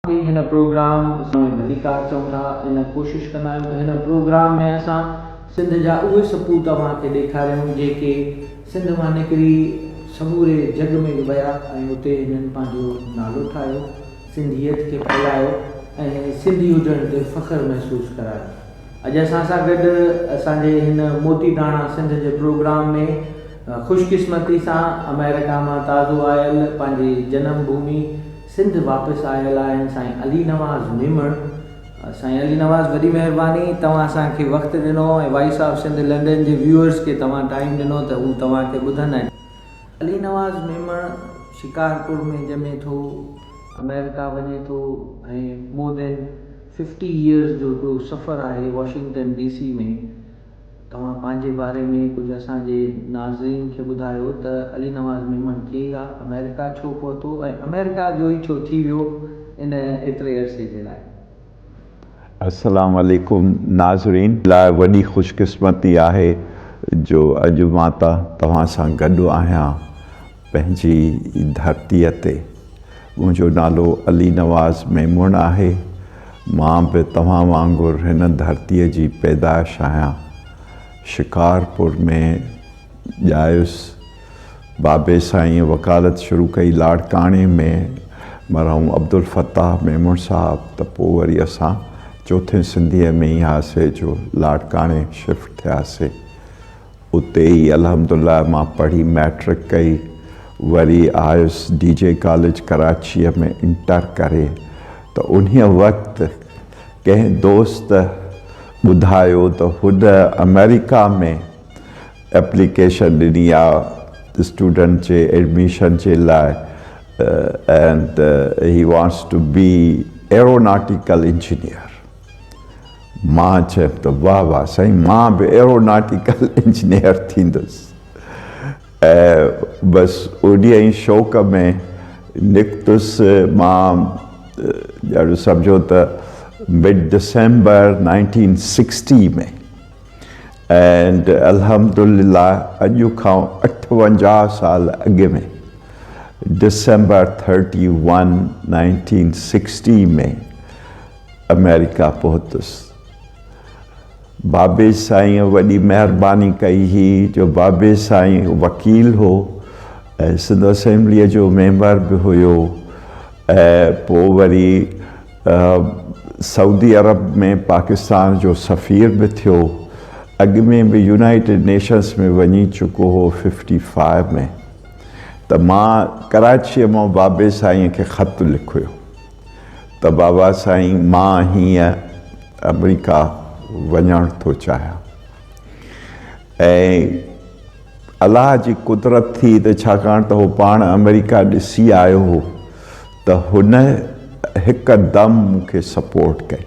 کي هن پروگرام ۾ ڀليڪار چئون ٿا. ان ڪوشش ڪندا آهيون ته هن پروگرام ۾ اسان سنڌ جا اهي سپوت اوهان کي ڏيکاريون جيڪي سنڌ مان نڪري سموري جڳ ۾ ويا ۽ اتي هنن پنهنجو نالو ٺاهيو، سنڌيت کي ڦهلايو ۽ سنڌي هجڻ تي فخر محسوس ڪرايو. اڄ اسان سان گڏ اسان جي هن موتي داڻا سنڌ جي پروگرام ۾ خوش قسمتي سان آمريڪا مان تازو آيل پنهنجي جنم ڀومي سنڌ واپس آيل آهن سائين علي نواز ميمڻ. سائين علي نواز وڏي مهرباني توهان اسان کي وقت ڏنو ۽ وائس آف سنڌ لنڊن جي ويوئرس کي توهان ٽائيم ڏنو ته هو توهان کي ٻڌن ۽ علي نواز ميمڻ شڪارپور ۾ ڄمي ٿو، آمريڪا وڃي ٿو ۽ مور دين ففٽي يئرز جو هڪڙو سفر آهي واشنگٽن ڊي سي ۾. توهان پنهنجي باري ۾ ڪجهه اسان جي ناظرين کي ٻڌايو ته علي نواز ميمڻ ڪير آ، آمريڪا ڇو پهتو ۽ آمريڪا جو ئي ڇو ٿي ويو ان ايتري عرصي جي لاء. السلام عليڪم ناظرين لاء وڏي خوشقسمتي آهي جو اڄ مان توهان سان گڏ آهيان پنهنجي ڌرتيء تي. منهنجو نالو علي نواز ميمڻ آهي. مان به توهان وانگر هن ڌرتيء جي پيدائش آهيان. شڪارپور ۾ ڄايس. بابي سائينء وڪالت شروع ڪئي لاڙڪاڻي ۾ مرحوم عبدالفتاح ميمڻ صاحب ته پوء وري اسان چوٿين سنڌيء ۾ ئي هئاسي جو لاڙڪاڻي شفٽ ٿياسي. اتي ئي الحمدالله مان پڙهي مئٽرڪ ڪئي، وري آيس ڊي جي ڪاليج ڪراچيء ۾ انٽر ڪري ته انهيء وقت ڪنهن دوست ٻڌايو ته هن آمريڪا ۾ ايپليڪيشن ڏني آ اسٽوڊنٽ جي ايڊميشن جي لاء and he wants to be aeronautical engineer. مان چيم ته واه واه سائين مان به ايروناٽيڪل انجنيئر ٿيندس ۽ بس انهيء ئي شوق ۾ نڪتس مان ڄڻ سمجهو ته mid December nineteen sixty ۾ and الحمدلله اڄ کان 58 سال اڳ ۾ ڊسمبر 31 1960 ۾ آمريڪا پهتس. بابي سائينء وڏي مهرباني ڪئي هئي جو بابي سائين وڪيل هو ۽ سنڌ اسيمبليء جو ميمبر به هيو ۽ پوء وري سعودي عرب ۾ پاڪستان جو سفير به ٿيو. اڳ ۾ به يونائيٽيڊ نيشنس ۾ وڃي چڪو هو ففٽي فائيو ۾ ته مان ڪراچيء مان بابي سائينء کي خط لکيو. ته بابا سائين مان هيئن آمريڪا وڃڻ ٿو چاهيان ۽ الله جي قدرت ٿي ته ڇاڪاڻ ته هو پاڻ آمريڪا ڏسي آيو هو ته هن هڪدم مون کي سپورٽ ڪئي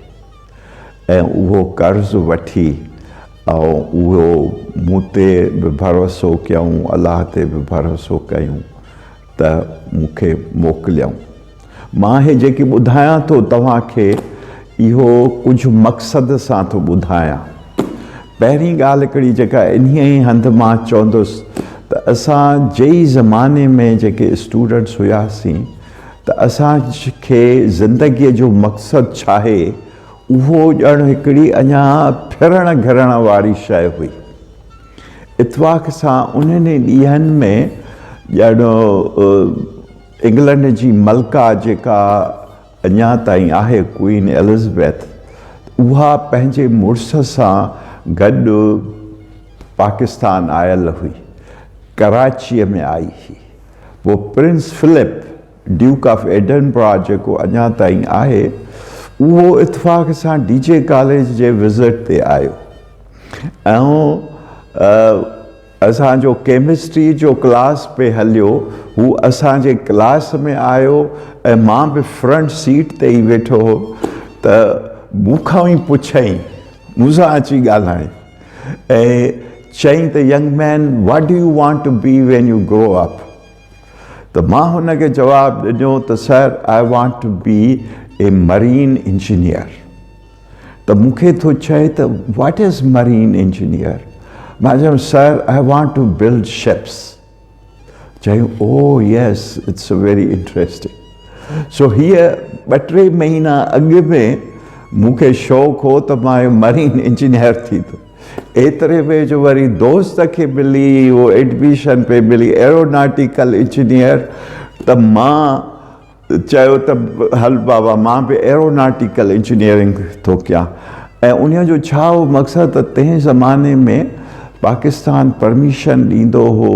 ۽ اهو قرض وٺي ۽ اهو مون تي به ڀروسو ڪيائون الله تي به ڀروسو ڪيون ته مون کي موڪليائون. مان هي جيڪي ٻڌايان ٿو توهان کي اهو ڪجهه مقصد سان ٿو ٻڌايان. پهرين ڳالهه هڪڙي جيڪا انهيء ئي هنڌ مان چوندس ته اسان جي ئي زماني ۾ جيڪي اسٽوڊنٽس هياسين ته اسان کي زندگيء جو مقصد ڇاهي اهو ڄڻ هڪڙي اڃا ڦرڻ گهرڻ واري شيء هئي. اتفاق سان انهن ئي ڏينهن ۾ ڄڻ انگلنڊ جي ملڪه جيڪا اڃا تائين آهي ڪوئين ايلزبيٿ اها پنهنجي مڙس سان گڏ پاڪستان آيل هئي ڪراچيء ۾ آئي هئي پوء prince Philip duke of Edinburgh جيڪو اڃا تائين آهي اهو اتفاق سان ڊي جي ڪاليج جي وزٽ تي آيو ۽ اسان جو ڪيمسٽري جو ڪلاس پئي هليو، هو اسان جي ڪلاس ۾ آيو ۽ مان به فرنٽ سيٽ تي ئي ويٺو هوم ته مون کان ئي پڇيائين، مون سان اچي ڳالهائين ۽ چيائين ته young man what do you want to be when you grow up? ته مان هن کي جواب ڏنو ته sir I want to be a marine engineer. ته مون کي ٿو چئي ته what is marine engineer? مان چيم sir I want to build ships. چيائين oh yes it's very interesting. سو هيء ٻه ٽي مهينا اڳ ۾ مون کي شوق هو ته مان مرين انجنيئر ٿيندس. ايتري ۾ جو وري دوست کي ملي اهو ايڊميشن پئي ملي ايروناٽيڪل انجنيئر ته مان چيو ته هل بابا مان به ايروناٽيڪل انجنيئرنگ ٿو ڪيان ۽ انهيء جو ڇا هو مقصد ته تنهن زماني ۾ پاڪستان پرميشن ڏيندو هو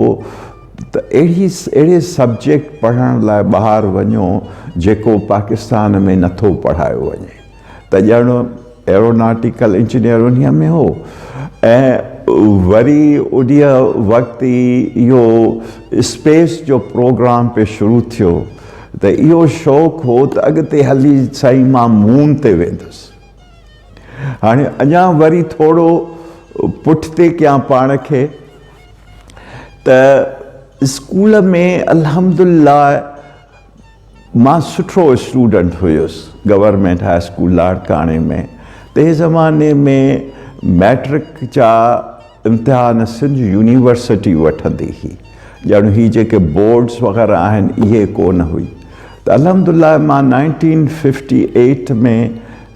ته اهڙي اهڙي سبجيڪٽ پڙهڻ لاء ٻاهر وڃو جيڪو پاڪستان ۾ نٿو پڙهايو وڃي ته ڄڻ ايروناٽيڪل انجنيئر انهيء ۾ هو ۽ وري انهيء وقت ئي اهو اسپيس جو پروگرام پئي شروع ٿيو ته اهو شوق هو ته اڳتي هلي سائين مان مون تي ويندس. هاڻي اڃا وري ٿورو پٺتي ڪيان پاڻ کي ته اسڪول ۾ الحمدلله مان سٺو اسٽوڊنٽ هيس گورنمينٽ هاء اسڪول لاڙڪاڻي ۾ تنهن زماني ۾ مئٽرڪ جا امتحان سنڌ يونيورسٽي وٺندي هئي ڄڻ هي جيڪي بورڊس وغيره آهن اهي ڪونه هئي ته الحمد لله مان nineteen fifty eight ۾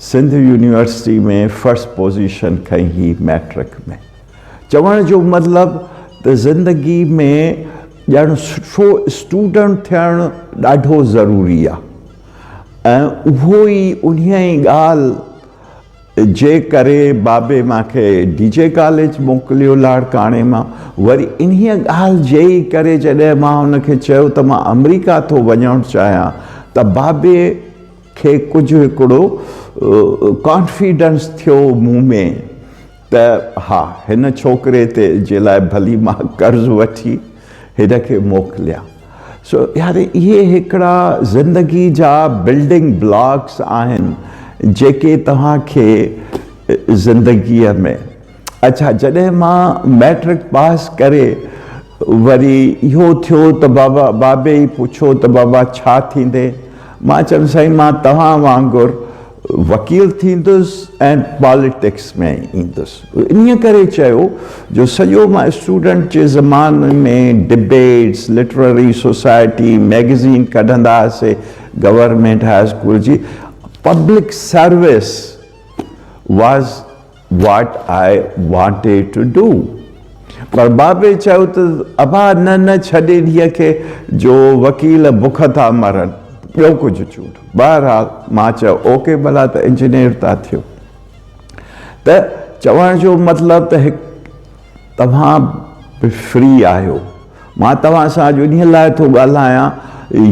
Sindh university ۾ first position کنئي هئي مئٽرڪ ۾. چوڻ جو مطلب ته زندگي ۾ ڄڻ سٺو اسٽوڊنٽ ٿيڻ ڏاڍو ضروري آ ۽ اهو ئي انهيء ئي ڳالهه جي ڪري بابي مان کي ڊي جي ڪاليج موڪليو لاڙڪاڻي مان وري انهيء ڳالهه جي ئي ڪري جڏهن مان ان کي چيو ته مان آمريڪا ٿو وڃڻ چاهيان ته بابي کي ڪجهه هڪڙو ڪانفيڊنس ٿيو مون ۾ ته ها هن ڇوڪري تي جي لاء ڀلي مان قرض وٺي هن کي موڪليان. سو يار اهي هڪڙا زندگي جا بلڊنگ بلاڪس آهن جيڪي توهان کي زندگيء ۾ اڇا جڏهن مان مئٽرڪ پاس ڪري وري اهو ٿيو ته بابا بابي ئي پڇيو ته بابا ڇا ٿيندين؟ مان چيم سائين مان توهان وانگر وڪيل ٿيندس ۽ پاليٽڪس ۾ ايندس. انهيء ڪري چيو جو سڄو مان اسٽوڊنٽ جي زماني ۾ ڊبيٽس، لٽرري سوسائٽي، مئگزين ڪڍندا هئاسي گورنمينٽ هاء اسڪول جي public service was what I wanted to do. پر بابي چيو ته ابا نه نه ڇڏ انهيء کي جو وڪيل بک ٿا مرن، ٻيو ڪجهه چونڊ. بهرحال مان چيو اوڪي ڀلا ته انجنيئر ٿا ٿيو. ته چوڻ جو مطلب ته هڪ توهان به فري آهيو. مان توهان سان اڄ انهيء لاء ٿو ڳالهايان،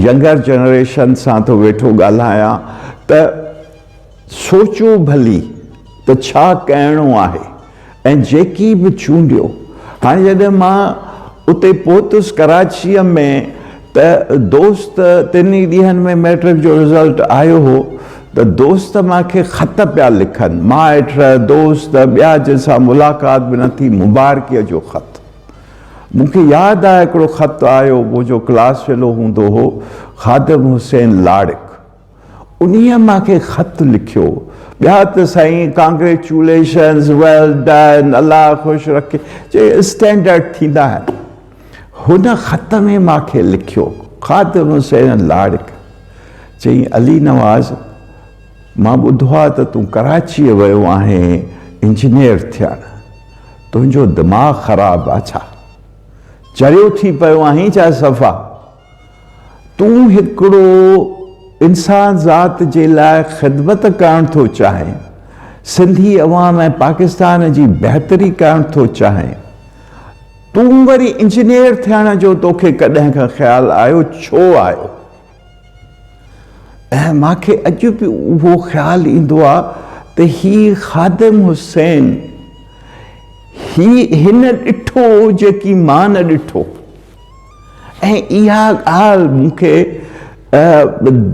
ينگر جنريشن سان ٿو ويٺو ڳالهايان ته سوچو ڀلي ته ڇا ڪرڻو آهي ۽ جيڪي به چونڊيو. هاڻي جڏهن مان اتي پهتس ڪراچيء ۾ ته دوست تن ئي ڏينهن ۾ مئٽرڪ جو رزلٽ آيو هو ته دوست مان کي خط پيا لکن، مائٽ، دوست، ٻيا جن سان ملاقات به نه ٿي، مبارڪيء جو خط. مون کي ياد آهي هڪڙو خط آيو، منهنجو ڪلاس فيلو هوندو هو خادم حسين لاڙڪ. انهيء مان کي خط لکيو. ٻيا ته سائين ڪانگريچوليشنز، ويل ڊن، الله خوش رکي جي اسٽينڊرڊ ٿيندا آهن. هن خط ۾ مان کي لکيو، خادم حسين لاڙڪ، چيائين علي نواز مان ٻڌو آهي ته تون ڪراچيء ويو آهين انجنيئر ٿيڻ، تنهنجو دماغ خراب آ ڇا؟ چريو ٿي پيو آهين ڇا صفا؟ تون هڪڙو انسان ذات جي لاء خدمت ڪرڻ ٿو چاهين، سنڌي عوام ۽ پاڪستان جي بهتري ڪرڻ ٿو چاهين، تون وري انجنيئر ٿيڻ جو توکي ڪڏهن کان خيال آيو، ڇو آيو؟ ۽ مان کي اڄ به اهو خيال ايندو آ ته هي خادم حسين هي هن ڏٺو جيڪي مان نه ڏٺو. ۽ اها ڳالهه مون کي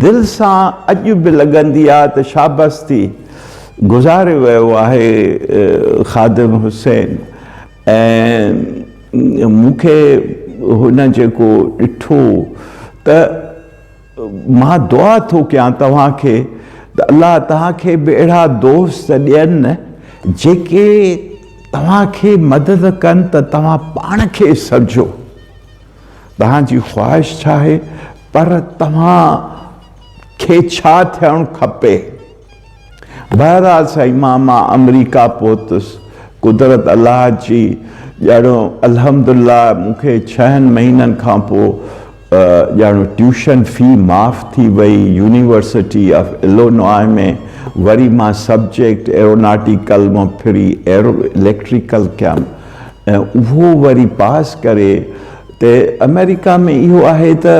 دل سان اڄ به لڳندي آهي ته شابس ٿي گذاري ويو آهي خادم حسين ۽ مون کي هن جيڪو ڏٺو ته مان دعا ٿو ڪيان توهان کي ته الله توهان کي به اهڙا دوست ڏين جيڪي توهان کي مدد ڪن ته توهان پاڻ کي سمجهو توهان جي خواهش ڇا آهي پر توهان کي ڇا ٿيڻ کپي. بهرحال سائين مان مان آمريڪا پهتس قدرت الله جي ڄڻ الحمدلله مون کي ڇهن مهينن کان پوء ڄڻ ٽيوشن في معاف ٿي وئي يونيورسٽي آف الونواء ۾ وري مان سبجيڪٽ ايروناٽيڪل مان ڦري ايرو اليڪٽريڪل ڪيم ۽ اهو وري پاس ڪري ته آمريڪا ۾ اهو آهي ته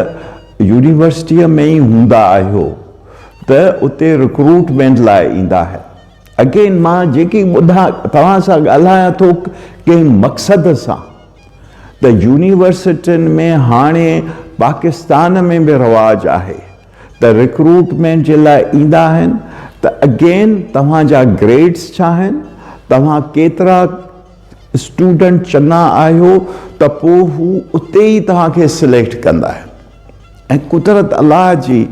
يونيورسٽيء ۾ ئي هوندا آهيو ته اتي رڪروٽمينٽ لاء ايندا آهن. اگين مان جيڪي ٻڌان توهان سان ڳالهايان ٿو ڪنهن مقصد سان ته يونيورسٽين ۾ هاڻي پاڪستان ۾ به رواج آهي ته رڪروٽمينٽ جي لاء ايندا آهن ته اگين توهان جا گريڊس ڇا آهن توهان ڪيترا اسٽوڊنٽ چڱا آهيو ته پوء هو اتي ئي توهان کي سليڪٽ ڪندا آهن ۽ قدرت الله جي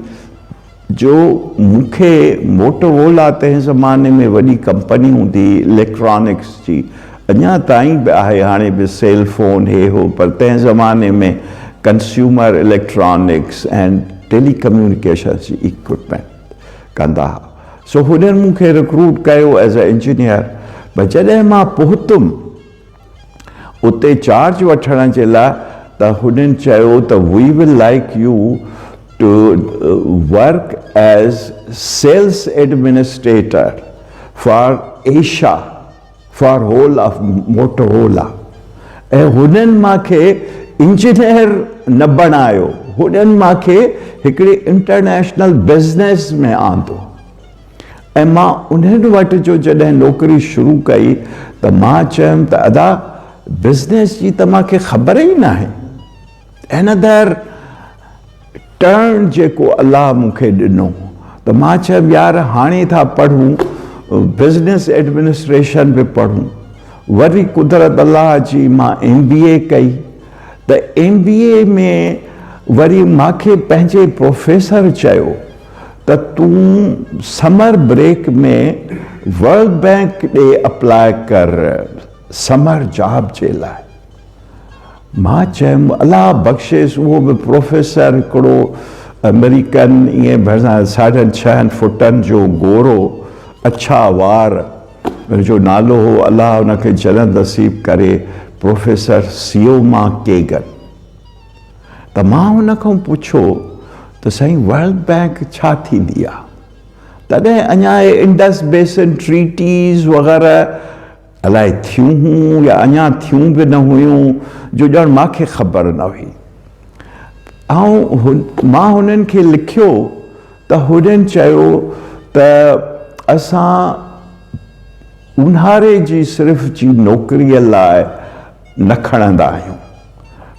جو مون کي موٽورولا تنهن زماني ۾ وڏي ڪمپني هوندي هئي اليڪٽرانڪس جي اڃا تائين به آهي هاڻي به سيل فون هي هو پر تنهن زماني ۾ ڪنسيومر اليڪٽرانڪس ۽ ٽيلي ڪميونيڪيشنس جي اڪوپمينٽ ڪندا ها سو هنن مون کي رڪروٽ ڪيو ايز اي انجنيئر پر جڏهن مان پهتم اتي چارج وٺڻ جي لاء ته هنن چيو ته we will like you to work as sales administrator for Asia for whole of Motorola ۽ هنن مان کي انجنيئر نه بڻايو هنن مان کي هڪڙي انٽرنيشنل بزنس ۾ آندو ۽ مان انهن وٽ جو جڏهن نوڪري شروع ڪئي ته مان چيم ته ادا بزنس جي ته مان کي خبر ئي ناهي انادر ٽرن جيڪو الله مون کي ڏنو ته مان چيم يار هاڻي ٿا پڙهون بزنس ايڊمنسٽريشن به پڙهون وري قدرت الله جي مان ايم بي اي ڪئي ته ايم بي اي ۾ وري مان کي پنهنجي پروفيسر چيو ته تون سمر بريڪ ۾ ورلڊ بينڪ ڏي اپلاء ڪر سمر جاب جي لاء. مان چيم الله بخشيس اهو به پروفيسر هڪڙو آمريڪن ائين ڀرسان ساڍن ڇهن فوٽن جو گورو اڇا وار ان جو نالو هو الله ان کي جنت نصيب ڪري پروفيسر سيوما ڪيگن ته مان ان کان پڇيو ته سائين ورلڊ بينڪ ڇا ٿيندي آ تڏهن اڃا اهي انڊس بيسن ٽريٽيز وغيره الائي ٿيون هيون يا اڃا ٿيون به نه هيون جو ڄڻ مان کي خبر نه هئي. آئون مان هنن کي لکيو ته هنن چيو ته اسان اونهاري جي صرف جي نوڪريء لاء نه کڻندا آهيون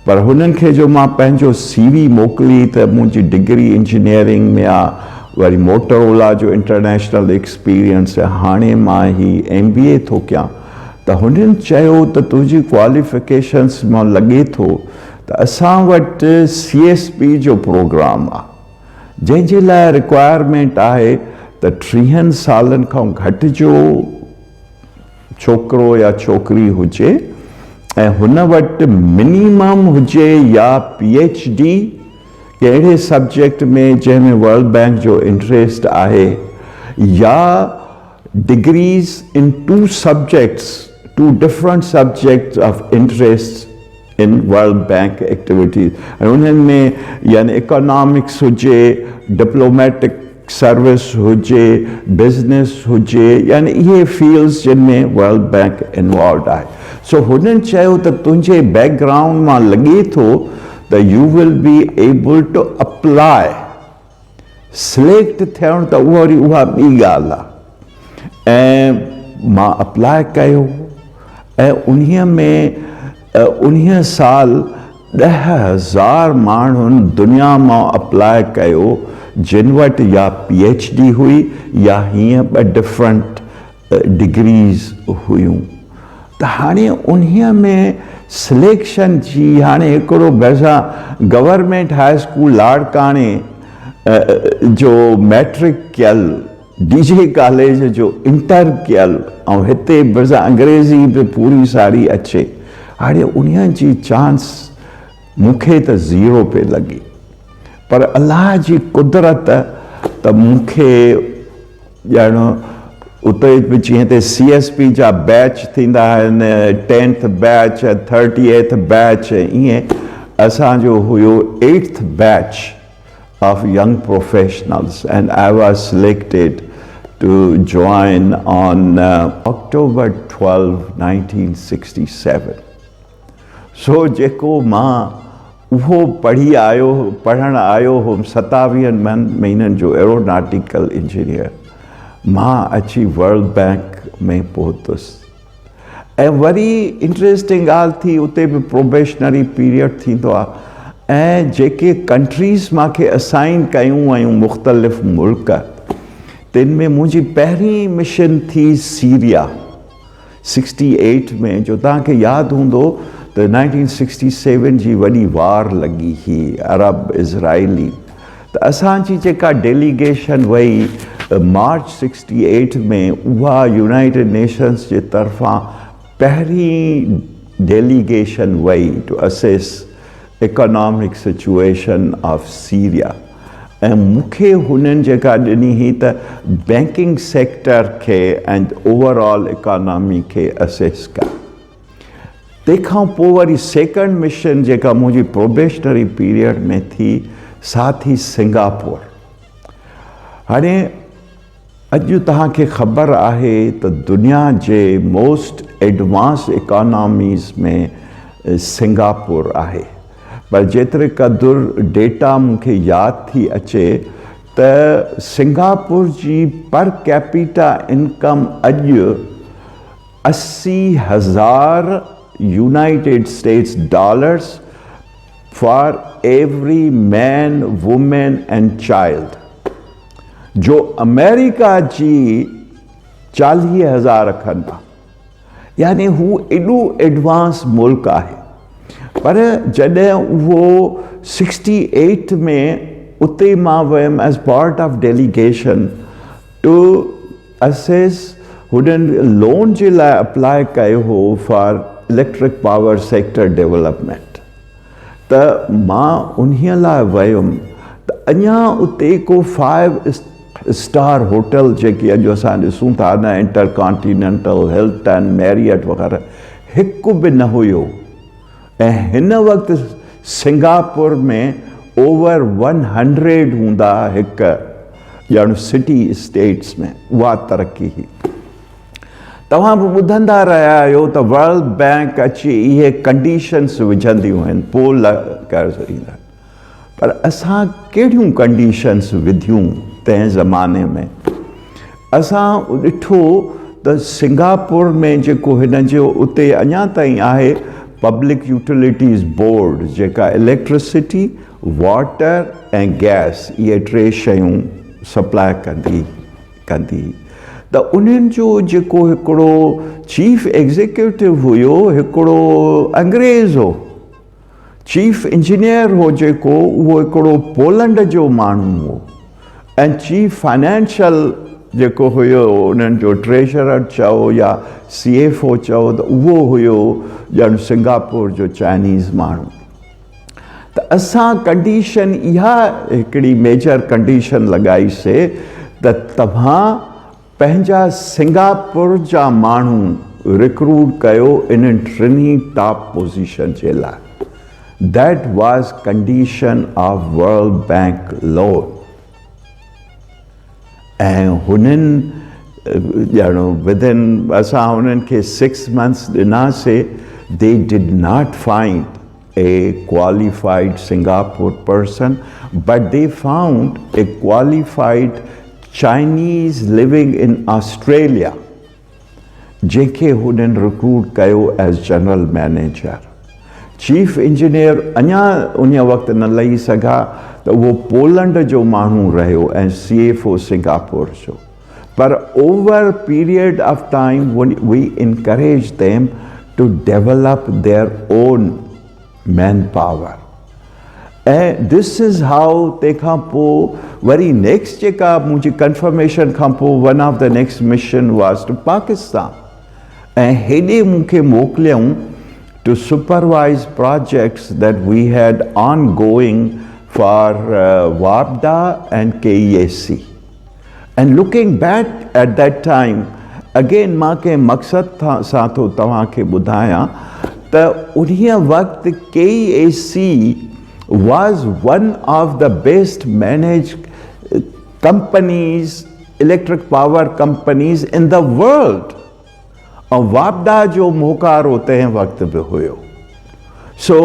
پر هنن کي جو مان پنهنجو سي وي موڪلي ته منهنجي ڊگري انجنيئرنگ ۾ آ وري موٽرولا جو انٽرنيشنل ايڪسپيرينس هاڻي مان هي ايم بي اي ٿو ڪيان ته هنن چيو ته تنهنجي ڪواليفڪيشنس مان لڳي ٿو ته اسان وٽ سي ايس پي جو پروگرام آ جنهن جي لاء رڪوائرمينٽ آهي ته ٽيهن سالن کان گهٽ جو ڇوڪرو يا ڇوڪري هجي ۽ هن وٽ منيمم هجي يا پي ايڇ ڊي ڪهڙي سبجيڪٽ ۾ جنهن ۾ ورلڊ بينڪ جو انٽريسٽ آهي يا degrees in two subjects two different subjects of interest in world bank activities ۽ انهن ۾ يعني اڪانامڪس هجي ڊپلوميٽڪ سروس هجي بزنس هجي يعني اهي فيلڊس جن ۾ ورلڊ بينڪ انوالوڊ آهي سو هنن چيو ته تنهنجي بيڪ گرائونڊ مان لڳي ٿو ته you will be able to apply select ٿيڻ ته اها وري اها ٻي ڳالهه آهي ۽ مان اپلاء ڪيو ۽ انهيء ۾ انهيء سال 10,000 ماڻهن دنيا مان اپلاء ڪيو جن وٽ يا پي ايڇ ڊي هئي يا هيئن ٻه ڊفرنٽ ڊگريز هيون ته هاڻي انهيء ۾ سليڪشن جي هاڻي هڪڙو ڀرسان گورنمينٽ هاء اسڪول لاڙڪاڻي جو مئٽرڪ ڪيل ڊي جي ڪاليج جو انٽر ڪيل ۽ هتي ڀرسان انگريزي به پوري ساري اچي هاڻي انهيء جي چانس مون کي ته زيرو پئي لڳي پر الله جي قدرت ته مون کي ڄڻ اتي به جيئن هتي سي ايس پي جا بيچ ٿيندا آهن tenth batch thirty eighth batch ائين اسان جو هيو eighth batch of young professionals and I was selected to join on October 12 1967. سو جيڪو مان اهو پڙهي آيو پڙهڻ آيو هوم ستاويهن مهينن جو ايروناٽيڪل انجنيئر مان اچي ورلڊ بئنڪ ۾ پهتس ۽ وري انٽريسٽنگ ڳالهه ٿي اتي به پروبيشنري پيريڊ ٿيندو آهي ۽ جيڪي ڪنٽريز مانکي اسائن ڪيون ويون مختلف ملڪ تن ۾ منهنجي پهرين مشن ٿي سيريا سڪسٽي ايٽ ۾ جو توهان کي ياد هوندو ته نائنٽين سڪسٽي سيون جي وڏي وار لڳي هئي عرب اسرائيلي ته اسان جي جيڪا ڊيليگيشن وئي مارچ سڪسٽي ايٽ ۾ اها يونائيٽيڊ نيشنز جي طرفان پهرين ڊيليگيشن وئي to assess economic situation of Syria ۽ مون کي هنن جيڪا ڏني هئي ته بينڪنگ سيڪٽر کي ۽ اوور آل اڪانامي کي اسيس ڪر. تنهن کان پوء وري سيڪنڊ مشن جيڪا منهنجي پروبيشنري پيريڊ ۾ ٿي سا ٿي سنگاپور. هاڻي اڄ توهان کي خبر آهي ته دنيا جي موسٽ ايڊوانس اڪاناميز ۾ سنگاپور آهي پر جيتري قدر ڊيٽا مون کي ياد ٿي اچي ته سنگاپور جي پر ڪيپيٽا انڪم اڄ 80,000 United States dollars for every man, woman and child. جو آمريڪا جي 40,000 کن آ يعني هو ايڏو ايڊوانس ملڪ آهي پر جڏهن اهو سڪسٽي ايٽ ۾ اتي مان ويم as part of delegation to assess هنن لون جي لاء اپلاء ڪيو هو for electric power sector development ته مان انهيء لاء ويم ته اڃا اتي ڪو فائيو اسٽار هوٽل جيڪي اڄ اسان ڏسون ٿا نه انٽر ڪانٽينينٽل، هلٽن، ميريٽ وغيره هڪ به نه هيو ۽ هن وقت سنگاپور ۾ اوور ون هنڊريڊ هوندا هڪ ڄڻ سٽي اسٽيٽس ۾ اها ترقي هئي. توهان به ٻڌندا رهيا آهيو ته ورلڊ بئنڪ اچي اهي ڪنڊيشنس وجهنديون آهن پوء قرض ڏيندا آهن پر اسان ڪهڙيون ڪنڊيشنس وڌيون تنهن زماني ۾ اسان ڏٺو ته سنگاپور ۾ جيڪو هن جو اتي اڃا تائين آهي پبلڪ يوٽيلٽيز بورڊ جيڪا اليڪٽرسٽي واٽر ۽ گئس اهي ٽي شيون سپلاء ڪندي ڪندي ته انهن جو جيڪو هڪڙو چيف ايگزيڪيوٽو هيو هڪڙو انگريز هو چيف انجنيئر هو جيڪو اهو هڪڙو پولنڊ جو ماڻهو هو ۽ چيف فائنانشل جيڪو هيو انهن جو ٽريجرر چئو يا سي ايف او چئو ته اهو هيو ڄڻ سنگاپور جو چائنيز ماڻهو ته اسان ڪنڊيشن اها هڪڙي ميجر ڪنڊيشن لڳائي سي ته توهان پنهنجا سنگاپور جا ماڻهو رڪروٽ ڪيو انهن ٽنهي ٽاپ پوزيشن جي لاء that was condition of World Bank loan ۽ هنن ڄڻ ودن اسان هنن کي سڪس منٿس ڏناسي they did not find a qualified Singapore person but they found a qualified Chinese living in Australia جنهن کي هنن رڪروٽ ڪيو as general manager. Chief engineer اڃا انهيء وقت نه لهي سگهيا ته اهو پولنڊ جو ماڻهو رهيو ۽ سي ايف او سنگاپور جو پر over period of time we encourage them to develop their own man power ۽ this is how تنهن کان پوء وري نيڪسٽ جيڪا منهنجي ڪنفرميشن کان پوء one of the next mission was to Pakistan ۽ هيڏي مون کي موڪليائون to supervise projects that we had ongoing for واپڊا and K E S C. And looking back at that time again مان ڪنهن مقصد سان ٿو توهان کي ٻڌايان ته انهيء وقت K E C was one of the best manage companies electric power companies in the world ۽ واپڊا جو موڪارو تنهن وقت به هيو سو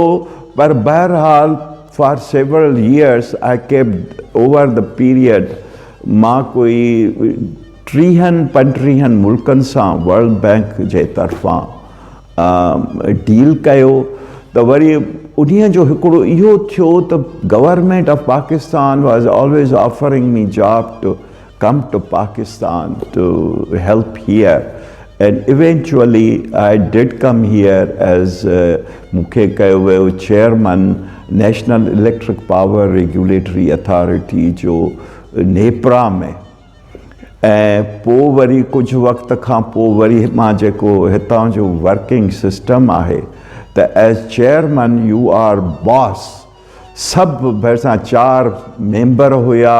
پر بهرحال for several years I kept over the period مان ڪوئي ٽيهن پنٽيهن ملڪن سان ورلڊ بئنڪ جي طرفان ڊيل ڪيو ته وري انهيء جو هڪڙو اهو ٿيو ته government of Pakistan was always offering me job to come to Pakistan to help here and eventually I did come here as مون کي ڪيو ويو chairman national electric power regulatory authority جو نيپرا ۾ ۽ پوء وري ڪجهه وقت کان پوء وري مان جيڪو هتان جو ورڪنگ سسٽم آهي ته as chairman you are boss سڀ ڀرسان چار ميمبر هيا،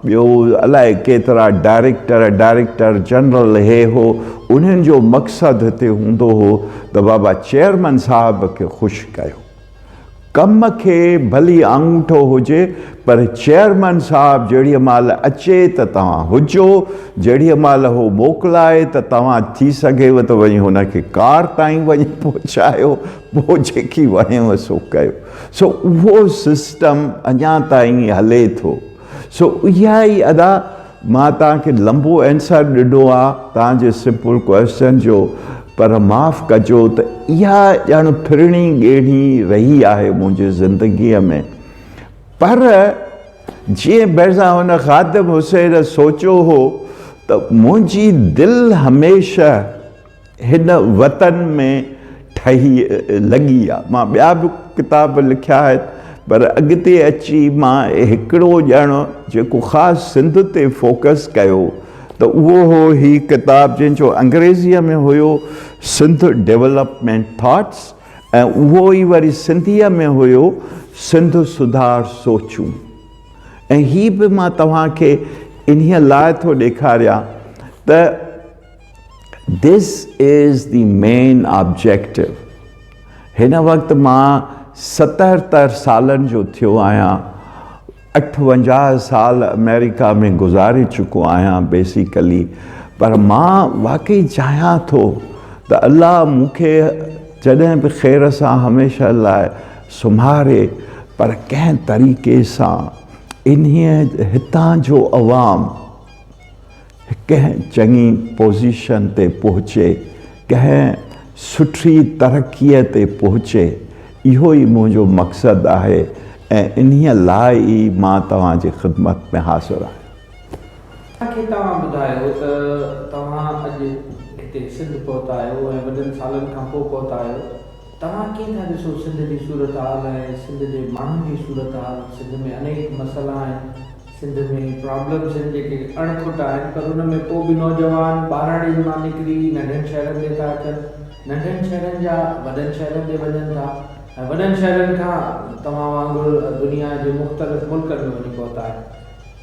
ٻيو الائي ڪيترا ڊائريڪٽر، ڊائريڪٽر جنرل هي هو، انهن جو مقصد هتي هوندو هو ته بابا چيئرمن صاحب کي خوش ڪيو. ڪم کي ڀلي آڱوٺو هجي پر چيئرمن صاحب جهڙيء مهل اچي ته توهان هجو، جهڙيء مهل هو موڪلائي ته توهان ٿي سگهيو ته وڃي هن کي ڪار تائين وڃي پهچايو، پوء جيڪي وڻيو سو ڪيو. سو اهو سسٽم اڃا تائين هلي ٿو. سو اها ئي ادا مان توهان کي لنبو اينسر ڏنو آ توهان جي سمپل ڪوئسچن جو پر معاف ڪجو ته اها ڄڻ ڦرڻي ڳيڙهي رهي آهي منهنجي زندگيء ۾ پر جيئن بيرزا هن خادم حسين سوچيو هو ته منهنجي دل هميشه هن وطن ۾ ٺهي لڳي آ. مان ٻيا به ڪتاب لکيا آهن پر اڳتي اچي مان هڪڙو ڄڻ جيڪو خاص سنڌ تي فوڪس ڪيو ته اهو هو هي ڪتاب جنهن جو انگريزيء ۾ هيو سنڌ ڊولپمينٽ ٿاٽس ۽ اهو ئي وري سنڌيء ۾ هيو سنڌ سڌار سوچون ۽ هي به مان توهان کي انهيء لاء ٿو ڏيکاريان ته This is the main objective. هن وقت مان ستهتر سالن جو ٿيو آهيان، 58 سال آمريڪا ۾ گذاري چڪو آهيان بيسيڪلي پر مان واقعي چاهيان ٿو ته الله مون کي جڏهن به خير سان هميشه لاء سمهاري پر ڪنهن طريقي سان انهيء هتان جو عوام ڪنهن چڱي پوزيشن تي پهچي، ڪنهن سٺي ترقيء تي پهچي، اهو ئي منهنجو مقصد آهي ۽ انهيء لاء ئي مان توهان جي خدمت ۾ حاضر آهيان. اسان کي توهان ٻڌايو ته توهان اڄ هتي سنڌ پهتا آهيو ۽ وڏن سالن کان پوء پهتا آهيو، توهان ڪيئن ٿا ڏسو سنڌ جي صورتحال ۽ سنڌ جي ماڻهن جي صورتحال، سنڌ ۾ انيڪ مسئلا آهن، سنڌ ۾ پرابلمس آهن جيڪي اڻ کٽ آهن پر ان ۾ پوء به نوجوان ٻهراڙين مان نڪري ننڍن شهرن ڏي ٿا اچن، ننڍن شهرن جا وڏن شهرن ڏي وڃن ٿا ۽ وڏن شهرن کان توهان وانگر دنيا جي مختلف ملڪن ۾ وڃي پهتا آهن.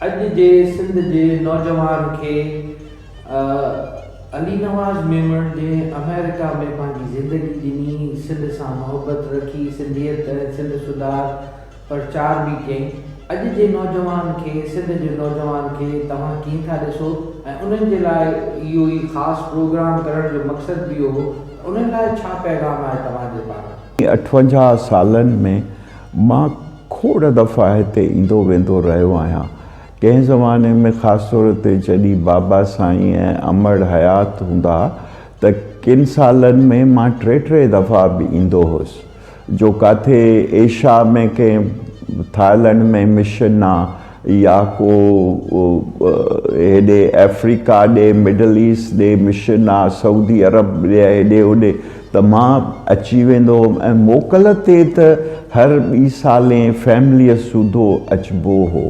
اڄ جي سنڌ جي نوجوان کي علي نواز ميمڻ جنهن آمريڪا ۾ پنهنجي زندگي ڏني، سنڌ سان محبت رکي، سنڌيت ۽ سنڌ سڌار، پرچار به ڪيائين. اڄ جي نوجوان کي، سنڌ جي نوجوان کي توهان ڪيئن ٿا ڏسو ۽ انهن جي لاء اهو ئي خاص پروگرام ڪرڻ جو مقصد به اهو هو ته انهن لاء ڇا پيغام آهي توهان جي پاران؟ 58 سالن ۾ مان کوڙ دفعا هتي ايندو ويندو رهيو آهيان. ڪنهن زماني ۾ خاص طور تي جڏهن بابا سائين ۽ امڙ حيات هوندا ها ته ڪن سالن ۾ مان ٽي ٽي دفعا به ايندو هوس. جو ڪاٿي ايشا ۾ ڪنهن ٿائلنڊ ۾ مشن آ يا ڪو هيڏي آفريڪا ڏي مڊل ايسٽ ڏي مشن آ سعودي عرب ڏي هيڏي هوڏي ته مان اچي ويندو هوم ۽ موڪل تي ته هر ٻي سالين فيمليء سوڌو اچبو هو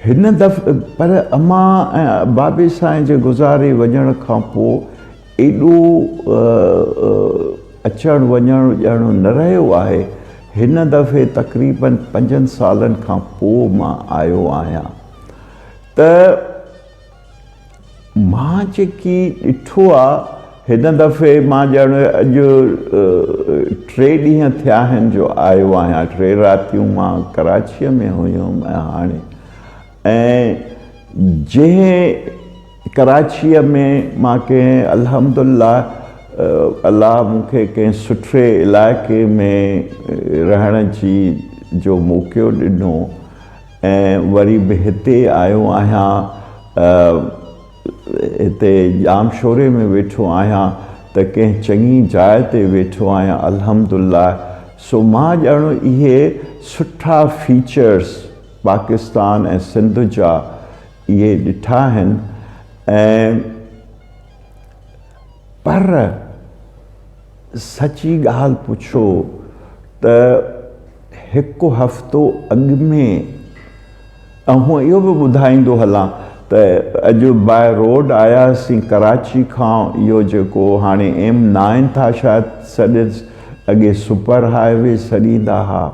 هن دفعي پر امان ۽ بابي سائين جي گذاري وڃڻ کان پوء ايڏو اچڻ وڃڻ ڄڻ نه رهيو آهي. هن دفعي تقريبن پنجن سالن کان پوء مان آيو آهيان ته مان جيڪي ڏٺو آ هن دفعي مان ڄڻ اڄ ٽي ڏينهن ٿيا آهن جو آيو آهيان، ٽي راتيون مان ڪراچيء ۾ هيم ۽ هاڻي ۽ جنهن ڪراچيء ۾ مان ڪنهن الحمد الله الله مون کي ڪنهن سٺي علائقي ۾ رهڻ جي جو موقعو ڏنو ۽ وري به هتي آيو آهيان هتي ڄامشوري ۾ ويٺو آهيان ته ڪنهن چڱي جاء تي ويٺو آهيان الحمد الله سو مان ڄڻ اهي سٺا فيچرس پاڪستان ۽ سنڌ جا اهي ڏٺا آهن ۽ پر سچي ڳالهه پڇو ته هڪ هفتو اڳ ۾ ۽ هونء اهو به ٻڌائيندو هلان ته اڄ باء روڊ آياسين ڪراچي کان اهو جيڪو هاڻي ايم نائن ٿا شايد سڏينس اڳي سپر هاء وي سڏيندا ها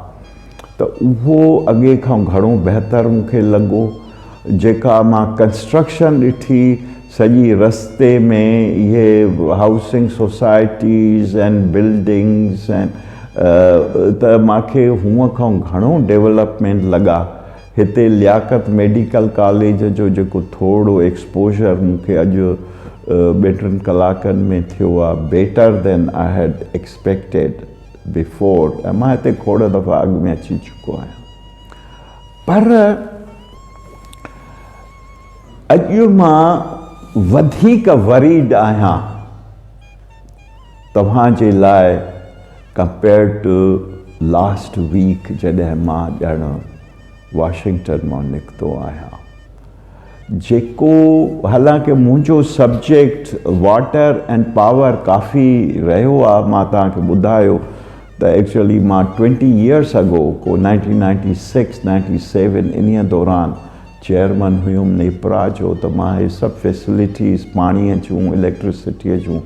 ته اهو اڳي کان گهڻو بهتر مون کي لڳو. جيڪا مان ڪنسٽرڪشن ڏٺي سڄي رستي ۾ اهي هائوسنگ سوسائٽيز ۽ بلڊنگس ۽ ته مان کي هونء کان گهڻو ڊولپمينٽ لڳا. هتي لياقت ميڊيڪل ڪاليج جو جيڪو ٿورڙو ايڪسپوجر مون کي اڄ ٻن ٽن ڪلاڪن ۾ ٿيو آهي better than I had expected. Before ۽ مان هتي کوڙ دفعا اڳ ۾ اچي چڪو آهيان پر اڄ مان وڌيڪ وريڊ آهيان توهان جي لاء ڪمپيئرڊ ٽو لاسٽ ويڪ جڏهن مان ڄڻ واشنگٽن مان نڪتو آهيان. جيڪو حالانڪه منهنجو سبجيڪٽ واٽر اينڊ پاور ڪافي رهيو آ مان توهان کي ٻڌايو ته ايڪچوئلي مان ٽوئنٽي يئرس اگو ڪو nineteen ninety six ninety seven انهيء دوران چيئرمن هيم نيپرا جو ته مان هي سڀ فيسلٽيز پاڻيء جون اليڪٽرسٽيء جون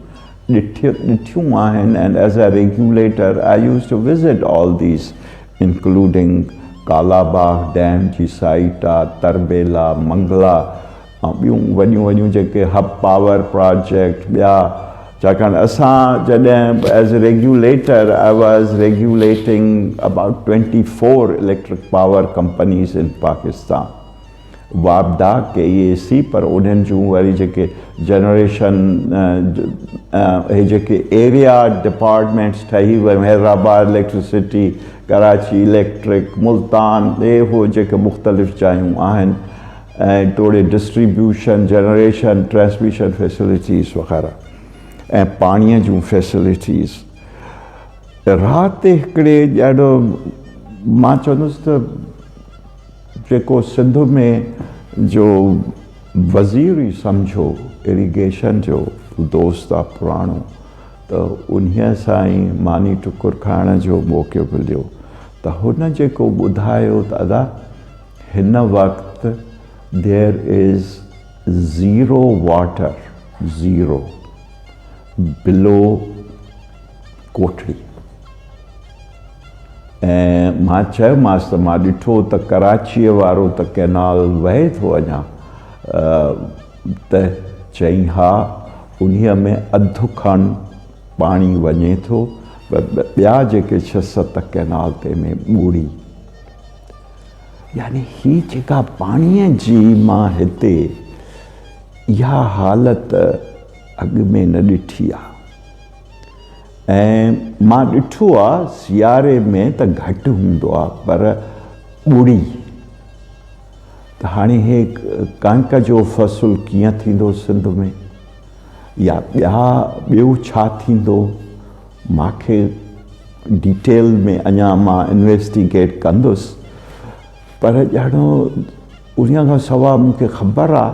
ڏٺيون آهن and as a regulator I use to visit all these including Kala Bagh dam جي سائيٽ آ، تربيلا، منگلا ۽ ٻيون وڏيون وڏيون جيڪي حب پاور پراجيڪٽ ٻيا ڇاڪاڻ اسان جڏهن as regulator I was regulating about twenty four electric power companies in Pakistan. واپڊا، ڪي اي اي سي پر انهن جون وري جيڪي جنريشن اهي جيڪي ايريا ڊپارٽمينٽس ٺهي ويون حيدرآباد اليڪٽرسٽي، ڪراچي اليڪٽرڪ، ملتان اهي هو جيڪي مختلف جايون آهن ۽ توڙي ڊسٽريبيوشن، جنريشن، ٽرانسميشن فيسلٽيز وغيره ۽ پاڻي جون فيسلٽيز رات هڪڙي ڏاڍو مان چوندس ته جيڪو سنڌ ۾ جو وزير ئي سمجهو اريگيشن جو دوست آ پراڻو ته انهيء سان ئي ماني ٽڪر کائڻ جو موقعو مليو ته هن جيڪو ٻڌايو ته ادا هن وقت there is zero water zero below Kotri. ۽ مان چيومانس ته مان ڏٺو ته ڪراچيء وارو ته ڪئنال وهي ٿو اڃا ته چيائين ها انهيء ۾ اڌ کن پاڻي وڃي ٿو پر ٻيا جيڪي ڇهه ست ڪئنال تنهن ۾ ٻوڙي يعني هي جيڪا پاڻيء جي مان هتي اها حالت اڳ ۾ نه ڏٺي آ. ۽ مان ڏٺو آ سياري ۾ ته گهٽ هوندو آ پر ٻوڙي ته هاڻي هي ڪڻڪ جو فصل ڪيئن ٿيندو سنڌ ۾ يا ٻيا ٻيو ڇا ٿيندو ماکي ڊيٽيل ۾ اڃا مان انويسٽيگيٽ ڪندس پر ڄڻ انهيء کان سواء مون کي خبر آ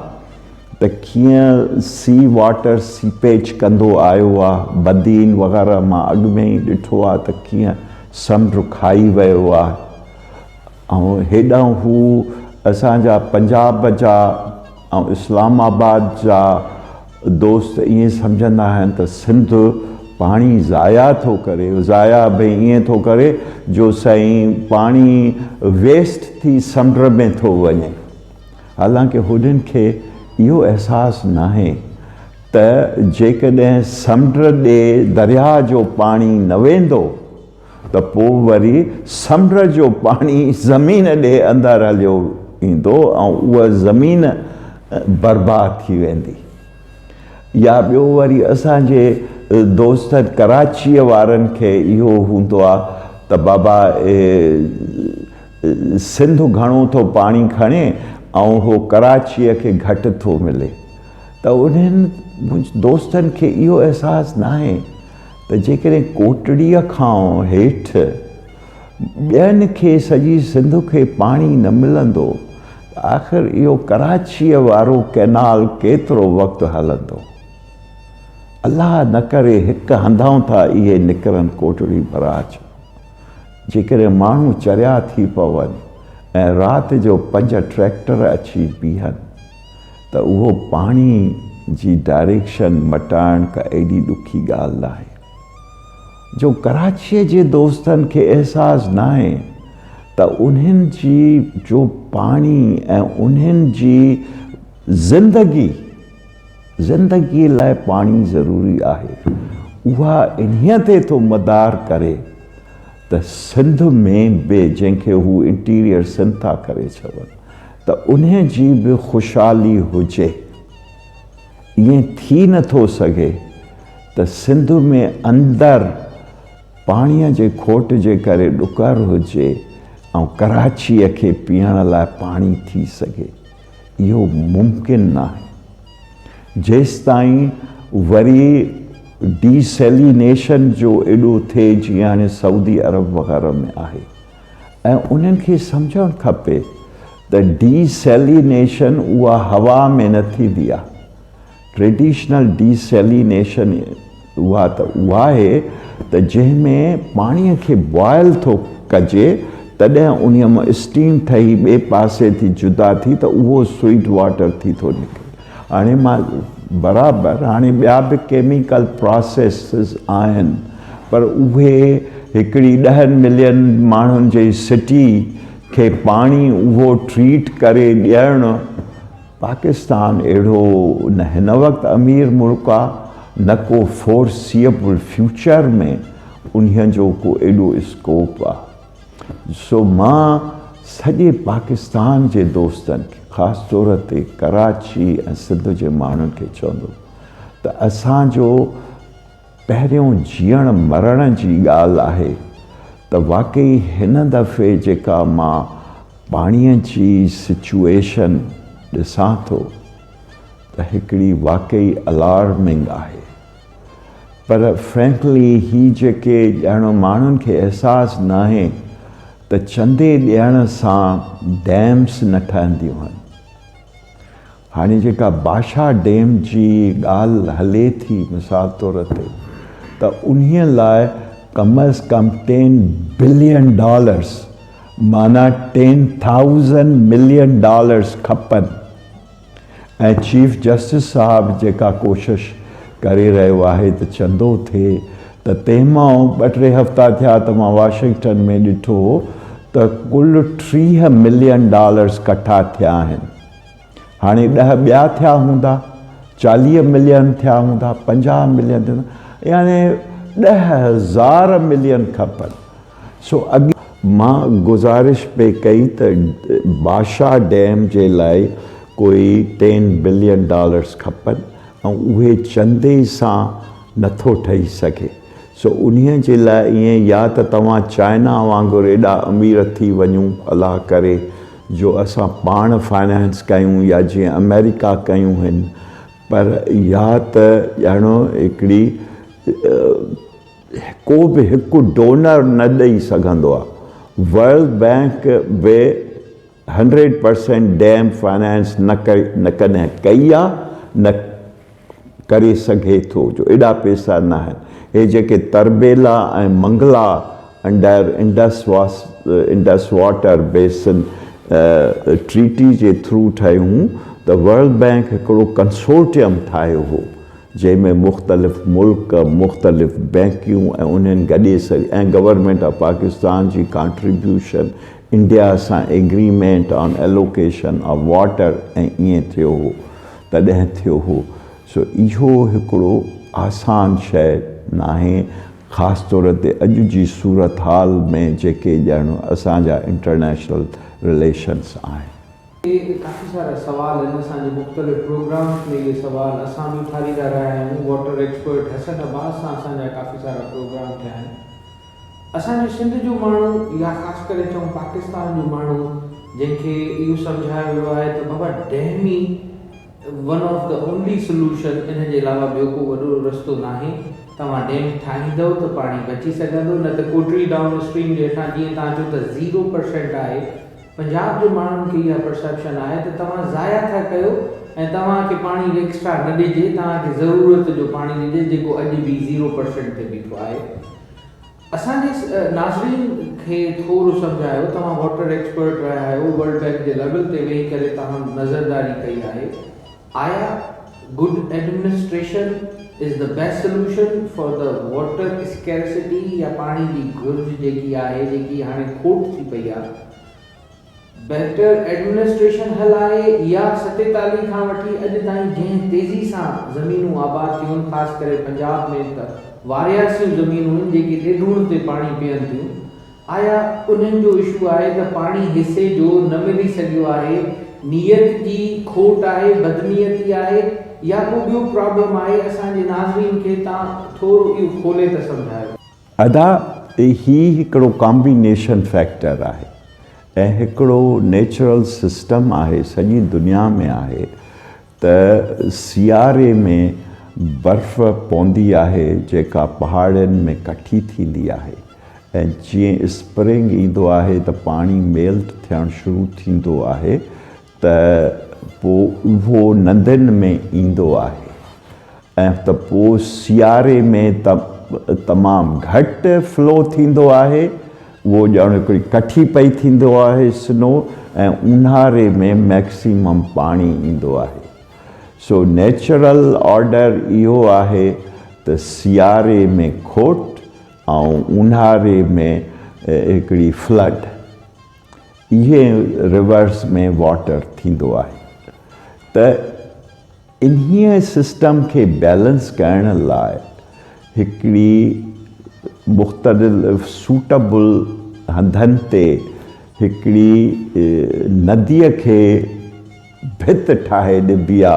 ته ڪيئن سي واٽر سيپيج ڪندو آيو آ، بدين وغيره مان اڳ ۾ ئي ڏٺو آ ته ڪيئن سمنڊ کائي ويو آ ۽ هيڏانهن هو اسان جا پنجاب جا ۽ اسلام آباد جا دوست ائين سمجهندا آهن ته سنڌ پاڻي ضايع ٿو ڪري، ضايع ڀئي ائين ٿو ڪري جو سائين پاڻي ويسٽ ٿي سمنڊ ۾ ٿو وڃي. حالانڪه هنن کي اهو احساس ناهي ته جيڪڏهن سمنڊ ڏي درياهه جو پاڻي نه ويندو ته پوء وري سمنڊ جو پاڻي زمين ڏي اندر هليو ايندو ۽ اها زمين برباد ٿي ويندي. يا ٻيو وري اسان جي دوستن ڪراچيء وارن کي اهو هوندو آ ته بابا سنڌ گهڻو ٿو پاڻي کڻي ۽ هو ڪراچيء کي گهٽ ٿو ملي ته انهن دوستن کي اهو احساس ناهي ته جيڪڏهن ڪوٽڙيء کان هيٺ ٻين کي سڄي سنڌ کي پاڻي نه ملندو ته آخر اهو ڪراچيء وارو ڪئنال ڪيترو وقت هلندو؟ الله نه ڪري هڪ هنڌائون ٿا اهي نڪرن ڪوٽڙي براج جيڪڏهن ماڻهو چريا ٿي پون ۽ رات جو پنج ٽريڪٽر اچي بيهن ته اهو پاڻي جي ڊائريڪشن مٽائڻ ڪا ايڏي ڏکي ڳالهه ناهي. جو ڪراچيء جي دوستن کي احساس ناهي ته انهن جي جو پاڻي ۽ انهن جي زندگي زندگي لاء پاڻي ضروري آهي اها انهيء تي ٿو مدار ڪري ته سنڌ ۾ به جنهن کي هو انٽيريئر سنڌ ٿا ڪري چون ته انهي جي به خوشحالي هجي. ائين ٿي نه ٿو سگهي ته سنڌ ۾ اندر پاڻيء جي کوٽ جي ڪري ڏڪر هجي ۽ ڪراچيء کي پيئڻ لاء پاڻي ٿي سگهي. اهو ممڪن ناهي. جيستائين وري ڊي سيلينيشن جو ايڏو ٿئي جيئن هاڻي سعودي عرب وغيره ۾ آهي. ۽ انهن کي سمجهڻ کپي ته ڊي سيلينيشن اها هوا ۾ نه ٿيندي آهي. ٽريڊيشنل ڊي سيلينيشن اها ته اها آهي ته جنهن ۾ پاڻي کي بوائل ٿو ڪجي تڏهن انهي مان اسٽيم ٺهي ٻئي پاسي ٿي جدا ٿي ته اهو سوئيٽ واٽر ٿي ٿو نڪري. هاڻي مان برابر هاڻي ٻيا به ڪيميڪل پراسيسز آهن پر اهي هڪڙي ڏهن ملين ماڻهن جي سٽي کي پاڻي اهو ٽريٽ ڪري ڏيڻ پاڪستان اهڙو نه هن وقت امير ملڪ آ نه ڪو فورسيبل فيوچر ۾ انهي جو ڪو ايڏو اسڪوپ آ. سو مان سڄي پاڪستان جي دوستن کي خاص طور تي ڪراچي ۽ سنڌ جي ماڻهن کي چوندس ته اسان جو پهريون جيئڻ مرڻ جي ڳالهه آهي ته واقعي هن دفعي جيڪا مان پاڻي جي سچوئيشن ڏسان ٿو ته هڪڙي واقعي الارمنگ آهي. پر فرينڪلي هي جيڪي ڄڻ ماڻهن کي احساس ناهي ته چندي ڏيڻ سان ڊيمس نه ٺهنديون آهن. هاڻي جيڪا باشا ڊيم جي ڳالهه هلي ٿي مثال طور تي ته انهي لاء ڪم از ڪم ٽين بلين ڊالرس معنيٰ ٽين ٿائوزنڊ ملين ڊالرس کپن. ۽ چيف جسٽس صاحب جيڪا ڪوشش ڪري رهيو آهي ته چندو ٿئي ته تنهن مان ٻه ٽي هفتا ٿيا ته مان واشنگٽن ۾ ڏٺو ته ڪل 30 ملين ڊالرز ڪٺا ٿيا آهن. هاڻي ڏهه ٻيا ٿيا هوندا، 40 ملين ٿيا هوندا، 50 ملين ٿيا هوندا، يعني 10,000 ملين کپن. سو اڳي مان گذارش پئي ڪئي ته باشا ڊيم جي لاء ڪوئي ٽين بلين ڊالرز کپن ۽ اهي چندي سان نٿو ٺهي سگهي سو انهي جي لاء ائين يا ته توهان چائنا وانگر ايڏا امير ٿي وڃون الله ڪري جو اسان پاڻ فائنانس ڪيون يا جيئن آمريڪا ڪيون هن پر يا ته ڄڻو هڪڙي ڪو به هڪ ڊونر نه ڏئي سگهندو آهي. ورلڊ بئنڪ به هنڊريڊ پرسينٽ ڊيم فنانس نه ڪڏهن ڪئي آهي نه ڪري سگهي ٿو جو ايڏا پيسا نه آهن. هي جيڪي Tarbela ۽ Mangla under Indus Indus water basin treaty جي ٿرو ٺهيون ته ورلڊ بئنڪ هڪڙو ڪنسورٽيم ٺاهيو هو جنهن ۾ مختلف ملڪ، مختلف بئنڪيون ۽ انهن گڏي سري ۽ گورنمينٽ آف پاڪستان جي ڪانٽريبيوشن، انڊيا سان agreement on allocation of water ۽ ائين ٿيو هو ته. تڏهن ٿيو هو. سو اهو هڪڙو آسان شيء ناهي، خاص طور تي اڄ جي صورتحال ۾ جيڪي ڄڻ اسان جا انٽرنيشنل رليشنس آهن. اهي ڪافي سارا سوال آهن، اسان جي مختلف پروگرامز ۾ اهي سوال اسان به اٿاريندا رهيا آهيون، واٽر ايڪسپرٽ حسن عباس سان اسان جا ڪافي سارا پروگرام ٿيا آهن. اسان جي سنڌ جو ماڻهو يا خاص ڪري چئون پاڪستان جو ماڻهو جنهن کي اهو سمجهايو ويو آهي ته بابا ڊيم ئي one of the only solution ان جي علاوه ٻيو ڪو وڏو رستو ناهي، توهان ڊيم ٺاهيندؤ ته پاڻي بچي سگهندو نه ته ڪوٽڙي ڊائون اسٽريم جي هيٺان جيئن توهان چئو ته زيرو پرسينٽ آهي، پنجاب جي ماڻهن کي اها پرسيپشن آهي ته توهان ضايع ٿا ڪيو ۽ توهان کي پاڻي ايڪسٽرا نه ڏجي، توهان کي ضرورت جو پاڻي ڏجي جيڪو اڄ به زيرو پرسينٽ تي بيٺو آهي. اسان جي ناظرين کي ٿورو سمجهايو، توهان واٽر ايڪسپرٽ رهيا آهيو، ورلڊ بينڪ جي ليول تي ويهي ڪري توهان نظرداري ڪئي آهي، آيا good administration is the best solution for the water scarcity يا پاڻي جي گهرج جيڪي آهي جيڪي هاڻي کوٽ ٿي پئي آهي، بيٽر ايڊمنسٽريشن حل آهي يا ستيتاليهه کان وٺي اڄ تائين جنهن تيزي سان زمينون آباد ٿيون آهن خاص ڪري پنجاب ۾ ته وارياسيون زمينون آهن جيڪي ڏيڍوڻ تي پاڻي پيئن ٿيون آيا انهن جو اشو آهي ته پاڻي حصي جو نه ملي سگهيو آهي نيت جي کوٽ آهي بدنيتي آهي يا ڪو ٻيو پرابلم آهي اسان جي ناظرين کي تان ٿورو اهو کولي ته سمجهايو. ادا هي هڪڙو ڪامبينيشن فيڪٽر آهي ۽ هڪڙو نيچرل سسٽم آهي سڄي دنيا ۾ آهي ته سياري ۾ برف پوندي آهي جيڪا پهاڙين ۾ ڪٺي ٿيندي آهي ۽ جيئن اسپرنگ ايندو آهي ته پاڻي ميلٽ ٿيڻ شروع ٿيندو آهي ته پوء اهو ندين ۾ ايندو آهي ۽ ته پوء سياري ۾ ته تمام گهٽ فلو ٿيندو آهي اهو ڄڻ هڪڙي ڪٺي پئي ٿيندو آهي سنو ۽ اونهاري ۾ ميڪسيمم پاڻي ايندو آهي سو نيچرل آرڊر اهو آهي ته سياري ۾ کوٽ ۽ اونهاري ۾ هڪڙي فلڊ. اهي ريورس ۾ واٽر ٿيندو آهي ته انهيء سسٽم کي بيلنس ڪرڻ لاء هڪڙي مختلف سوٽبل هنڌن تي هڪڙي نديء کي ڀت ٺاهي ڏبي آ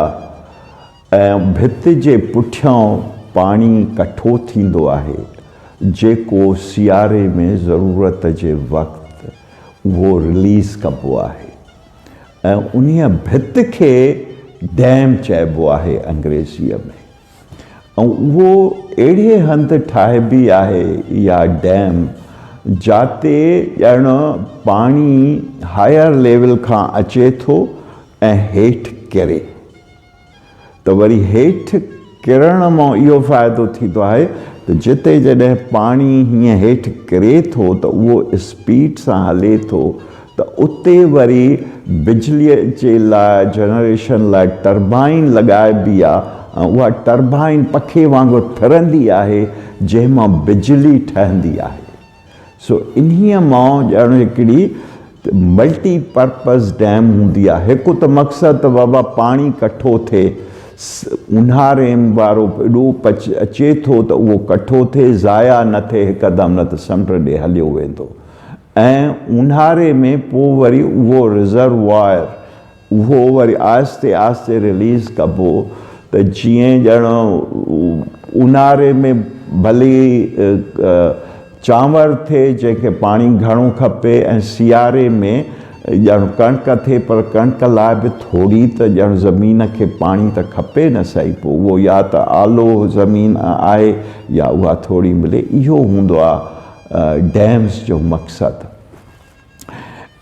۽ ڀت جي پٺيان پاڻي ڪٺو ٿيندو آهي، جيڪو سياري ۾ ضرورت جي وقت اهو رليز ڪبو آهي ۽ انهيء ڀت کي ڊيم چئبو آهي انگريزيء ۾ ۽ اهو اهڙي هنڌ ٺاهبي آهي اها ڊيم جاتي ڄڻ پاڻي هائر ليول کان اچي ٿو ۽ هيٺ ڪري. ته وري هيٺ ڪرڻ مان اهو فائدو ٿيندو آهي ته جتي جڏهن پاڻي هيئن هيٺ ڪري ٿو ته اهو اسپيڊ سان هلي ٿو ته اتي وري بجليء جي لاء جنريشن لاء ٽربائين لڳائبي آهي ۽ اها ٽربائين پکي وانگر ڦرندي آهي جنهن مان بجلي ٺهندي آهي. سو انهيء مان ڄڻ هڪڙي ملٽي پرپز ڊيم هوندي آهي. هڪ ته مقصد ته بابا پاڻي ڪٺو ٿئي، اونهاري وارو ايڏو اچي ٿو ته اهو ڪٺو ٿئي، ضايع نه ٿئي هڪدم نه ته سمنڊ ڏي هليو ويندو ۽ اونهاري ۾ پوء وري اهو رزروائر اهو وري آهستي آهستي رليز ڪبو ته جيئن ڄڻ اونهاري ۾ ڀلي چانور ٿئي جنهن کي پاڻي گهڻو کپي ۽ سياري ۾ ڄڻ ڪڻڪ ٿئي پر ڪڻڪ لاء به ٿوري ته ڄڻ زمين کي پاڻي ته کپي نه سهي پوء اهو يا ته آلو زمين آهي يا اها ٿوري ملي اهو هوندو آهي ڊيمز جو مقصد.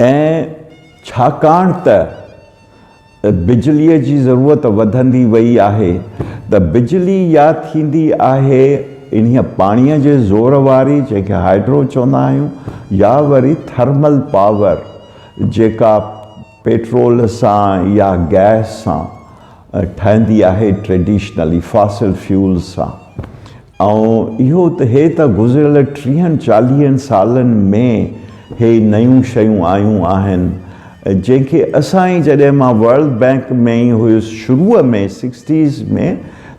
۽ ڇاڪاڻ ته بجليء جي ضرورت وڌندي وئي آهي ته بجلي يا ٿيندي آهي انهيء پاڻيء جي زور واري جنهن کي هائيڊرو چوندا آهيون يا وري ٿرمل پاور جيڪا پيٽرول سان يا گئس سان ٺهندي آهي ٽريڊيشنلي فاسل فيولز سان ۽ اهو ته هي ته گذريل ٽيهن چاليهن سالن ۾ هي نيون شيون آيون آهن. جنهن کي اسان ئي جڏهن مان ورلڊ بئنڪ ۾ ئي هيس شروع ۾ سڪسٽيز ۾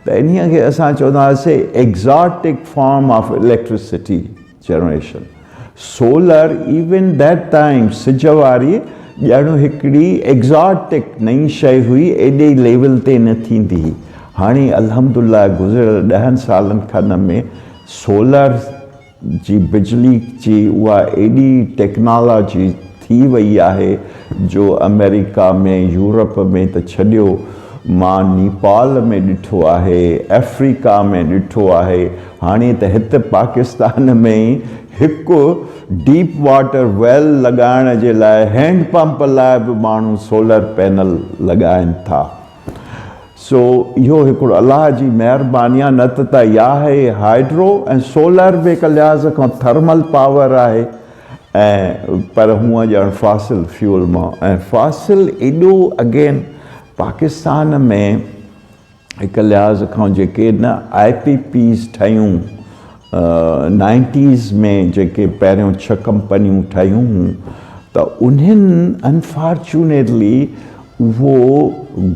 ته انهي کي اسان چوندا هئاسي exotic form of electricity generation solar even that time سج واري ڄڻ هڪڙي ايگزاٽڪ نئين شيء هئي ايڏي ليول تي نه ٿيندي هئي هاڻي الحمدلله گذريل ڏهن سالن کن ۾ سولر جي بجلي جي اها ايڏي ٽيڪنالاجي ٿي وئي آهي جو آمريڪا ۾ يورپ ۾ ته ڇڏيو مان نيپال ۾ ڏٺو آهي آفريڪا ۾ ڏٺو آهي هاڻي ته هت پاڪستان ۾ ئي هڪ ڊيپ واٽر ويل لڳائڻ جي لاء هينڊ پمپ لاء به ماڻهو سولر پينل لڳائن ٿا سو اهو هڪڙو الله جي مهرباني آهي نه ته ته يا هي هائيڊرو ۽ سولر به هڪ لحاظ کان ٿرمل پاور آهي ۽ پر هونء ڄڻ فاسل فيول مان ۽ فاسل ايڏو اگين پاڪستان ۾ هڪ لحاظ کان جيڪي نه آء پي پيز ٺهيون نائنٽيز ۾ جيڪي پهريون ڇهه ڪمپنيون ٺهيون هيون ته انهن انفارچونيٽلي اهو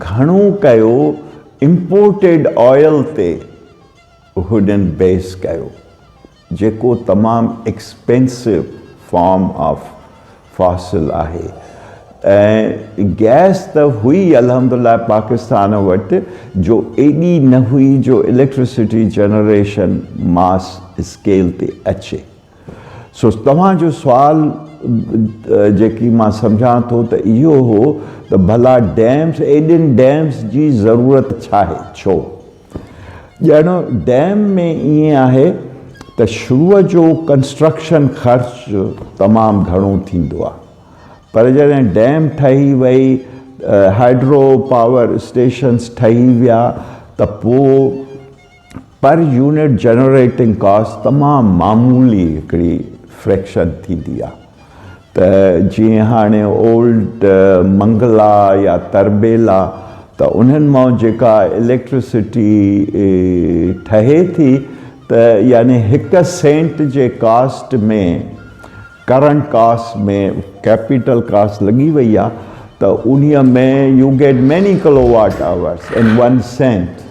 گهڻو ڪيو امپورٽيڊ آئل تي هنن بيس ڪيو جيڪو تمام ايڪسپينسو فارم آف فاسل آهي ۽ گئس ته هئي الحمدلله پاڪستان وٽ جو ايڏي نه هئي جو اليڪٽرسٽي جنريشن ماس اسڪيل تي اچي سو توهان جو سوال جيڪي مان سمجهان ٿو ته اهو هو ته ڀلا ڊيمز ايڏين ڊيمز جي ضرورت ڇاهي ڇو ڄڻ ڊيم ۾ ائين آهي ته شروع جو ڪنسٽرڪشن خرچ تمام گهڻو ٿيندو آهي پر جڏهن ڊيم ٺهي وئي هائيڊرو پاور اسٽيشنس ٺهي ويا ته پوء پر يونٽ جنريٽنگ ڪاسٽ تمام معمولي هڪڙي فريڪشن ٿيندي آهي ته جيئن هاڻي اولڊ منگلا يا تربيلا ته انهن مان جيڪا اليڪٽرسٽي ٺهي ٿي ته يعني هڪ سينٽ جي cost ۾ current cost ۾ capital cost لڳي وئي آ ته انهي ۾ you get many kilo watt hours in one cent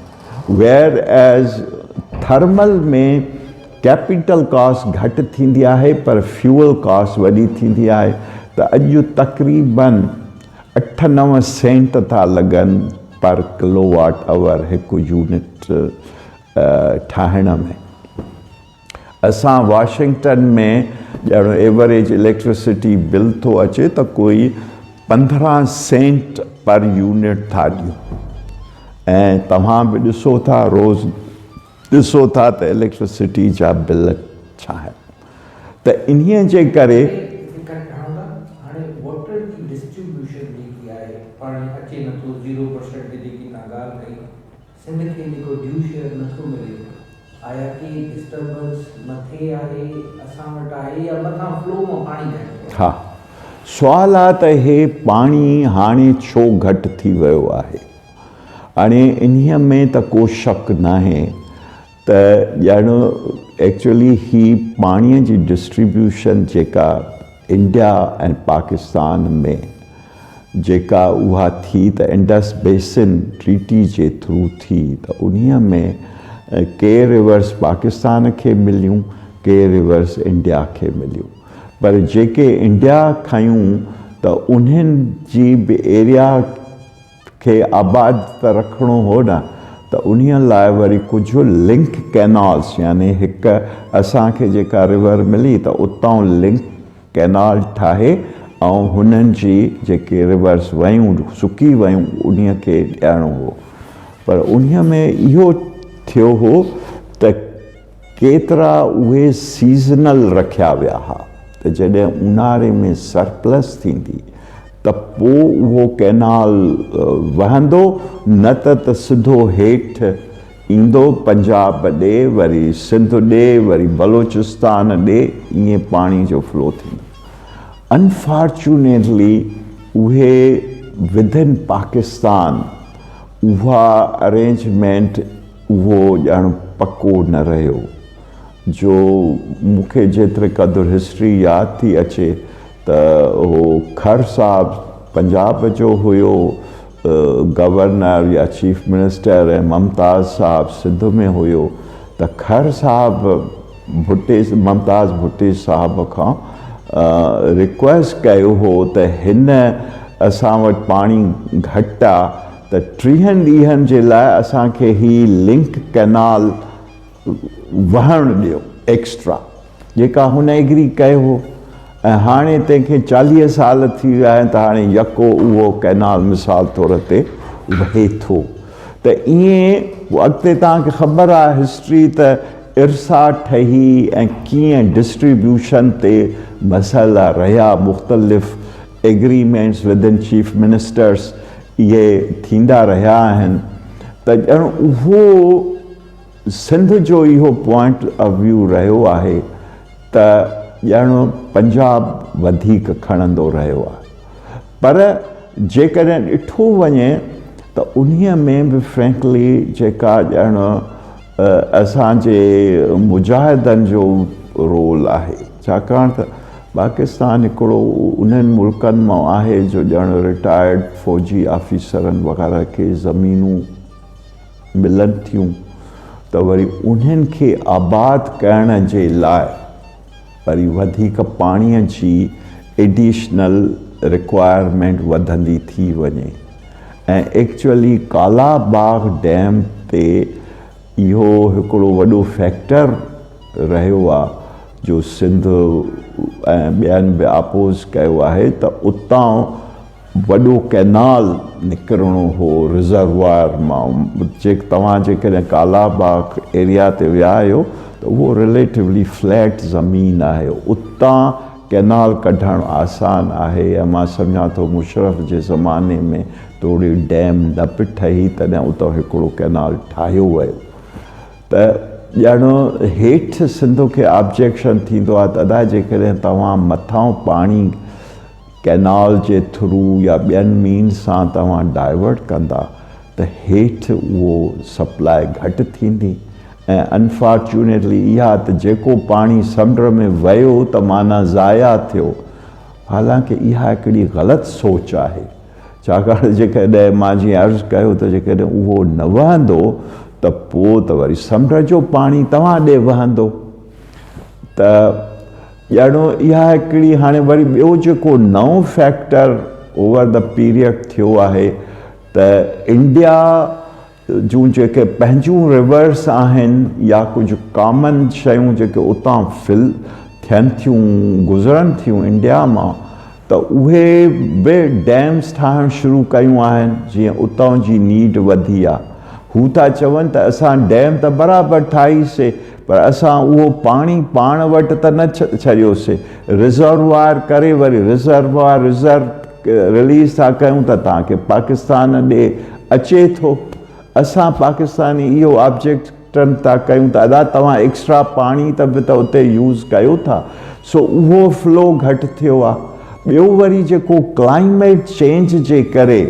whereas thermal ۾ capital cost گهٽ ٿيندي آهي پر فيول ڪاسٽ وڏي ٿيندي آهي ته اڄ تقريبن اٺ نو سينٽ ٿا لڳن پر ڪلو واٽ اور هڪ يونٽ ٺاهڻ ۾. اسان واشنگٽن ۾ ڄڻ ايوريج اليڪٽرسٽي بل ٿو اچي ته ڪوئي 15 سينٽ پر يونٽ ٿا ڏيون ۽ توهان به ڏسو ٿا روز ڏسو ٿا ته اليڪٽرسٽي جا بل ڇا آهن ته انهي جي ڪري. هاڻي واٽر جي ڊسٽريبيوشن جيڪي آهي پاڻي اچي نٿو زيرو پرسنٽ تي جيڪي توهان ڳالهه ڪئي سنڌ کي جيڪو ڊيو شيئر نٿو ملي آيا ڪي ڊسٽربنس مٿي آهي اسان وٽ آهي يا مٿان فلو مان پاڻي گهٽ ٿيو آهي. ها سوال آ ته هي پاڻي هاڻي ڇو گهٽ ٿي ويو آهي؟ هاڻي انهيء ۾ ته ڪو شڪ ناهي ته ڄڻ ايڪچوئلي هي پاڻيء جي ڊسٽريبيوشن جيڪا انڊيا ۽ پاڪستان ۾ جيڪا اها ٿي ته انڊس بيسن ٽريٽي جي ٿرو ٿي ته انهيء ۾ ڪي ريورس پاڪستان کي مليون ڪي ريورس انڊيا کي مليون پر جيڪي انڊيا کنيون ته انهن جي به ايريا کي آباد ته رکڻو هو نه ته انهيء لاء وري ڪجهه لنڪ ڪئنالز يعني هڪ اسان کي جيڪا ريور ملي ته اتان لنڪ ڪئنال ٺاهي ۽ هنن جي جيڪي ريورز ويون سڪي ويون انهيء کي ڏيڻو هو پر انهيء ۾ اهو ٿيو هو ته ڪيترا اهي سيزنل رکيا ويا ها ته جڏهن اونهاري ۾ سرپلس ٿيندي ته پوء اهو ڪئنال وهندو نه ته ته سڌو هيٺ ايندو پنجاب ڏي وري سنڌ ڏي وري بلوچستان ڏي ائين پاڻي جو فلو ٿيندو. انفارچونيٽلي اهي ودن پاڪستان اها ارينجمينٽ اهو ڄڻ پڪو نه رهيو جو مون کي جيتري قدر هسٽري ياد ٿي اچي ته اهو کر صاحب پنجاب جو هيو گورنر يا چيف منسٽر ۽ ممتاز صاحب سنڌ ۾ هيو ته کر صاحب ڀٽي ممتاز ڀٽي صاحب کان رڪويسٽ ڪيو هو ته هن اسان وٽ پاڻي گهٽ آ ته ٽيهن ڏينهن جي لاء اسان کي هي لنڪ ڪئنال وهڻ ڏيو ايڪسٽرا جيڪا هن ايگري ڪيو هو ۽ هاڻي تنهن کي 40 سال ٿي ويا آهن ته هاڻي يڪو اهو ڪئنال مثال طور تي وهي ٿو ته ائين اڳتي توهان کي خبر آهي هسٽري ته ارسا ٺهي ۽ ڪيئن ڊسٽريبيوشن تي مسئلا رهيا مختلف ايگريمينٽس ودن چيف منسٽرس اهي ٿيندا رهيا آهن ته ڄڻ اهو سنڌ جو اهو پوائنٽ آف ويو رهيو آهي ته ڄڻ پنجاب وڌيڪ کڻندو رهيو آهي پر جيڪڏهن ڏٺو وڃي ته انهي ۾ به فرينڪلي جيڪا ڄڻ اسان جي مجاهدن جو رول آهي ڇاڪاڻ ته پاڪستان هڪڙو انهن ملڪن مان آهي جو ڄڻ رٽائرڊ فوجي آفيسرن وغيره کي زمينون ملن ٿيون ته وري انهن کي آباد ڪرڻ جي لاء وري وڌيڪ پاڻي جي ايڊيشنل رڪوائرمينٽ وڌندي ٿي وڃي ۽ ايڪچوئلي ڪالا باغ ڊيم تي اهو هڪڙو وڏو فيڪٽر رهيو آ جو سنڌ ۽ ٻين به اپوز ڪيو آهي ته اتان وڏو ڪئنال نڪرڻو هو رزروائر مان جي توهان جيڪڏهن ڪالا باغ ايريا تي ويا آهيو ته اهو رليٽولي فليٽ زمين آهي اتان ڪئنال ڪڍڻ آسان آهي ۽ مان سمجهان ٿو مشرف جي زماني ۾ توڙي ڊيم نه به ٺهي تڏهن اتان هڪڙو ڪئنال ٺاهيو ويو ته ڄڻ هيٺ سنڌ کي آبجيڪشن ٿيندو آهي ته ادا جيڪڏهن توهان مٿان پاڻي ڪئنال جي ٿرو يا ٻين مينز سان توهان ڊائيورٽ ڪندا ته هيٺ اهو سپلاء گهٽ ٿيندي ۽ انفارچونيٽلي اها ته جيڪو پاڻي سمنڊ ۾ ويو ته معنيٰ ضايع ٿيو حالانڪه اها هڪڙي غلط سوچ آهي ڇاڪاڻ ته جيڪڏهن مان جيئن عرض ڪيو ته جيڪڏهن اهو نه وهندو ته پوء ته وري سمنڊ جو پاڻي توهان ڏي وهندو ته ڄڻ اها هڪڙي هاڻي وري ٻيو جيڪو نئون فيڪٽر اوور the period ٿيو آهي ته انڊيا جون جيڪي پنهنجون ريورس آهن يا ڪجهه ڪامن شيون جيڪي اتان فل ٿين ٿيون گذرن ٿيون انڊيا مان ته اهي به ڊيمز ٺاهڻ شروع ڪيون آهن جيئن اتان جي نيڊ وڌي آ. هو ٿا چون ته اسان ڊيم ته برابر ٺاهي سي پر اسان اهو پاڻي پاڻ وٽ ته نه ڇڏيوسي رزروائر ڪري وري رزروائر رزرو رليز ٿا ڪيون ته توهان کي پاڪستان ڏي اچي ٿو اسان پاڪستاني اهو آبجيڪٽ ٽن ٿا ڪيون ته ادا توهان ايڪسٽرا پاڻي ته به ته اتي يوز ڪيو ٿا سو اهو فلو گهٽ ٿيو آ ٻيو وري جيڪو ڪلائميٽ چينج جي ڪري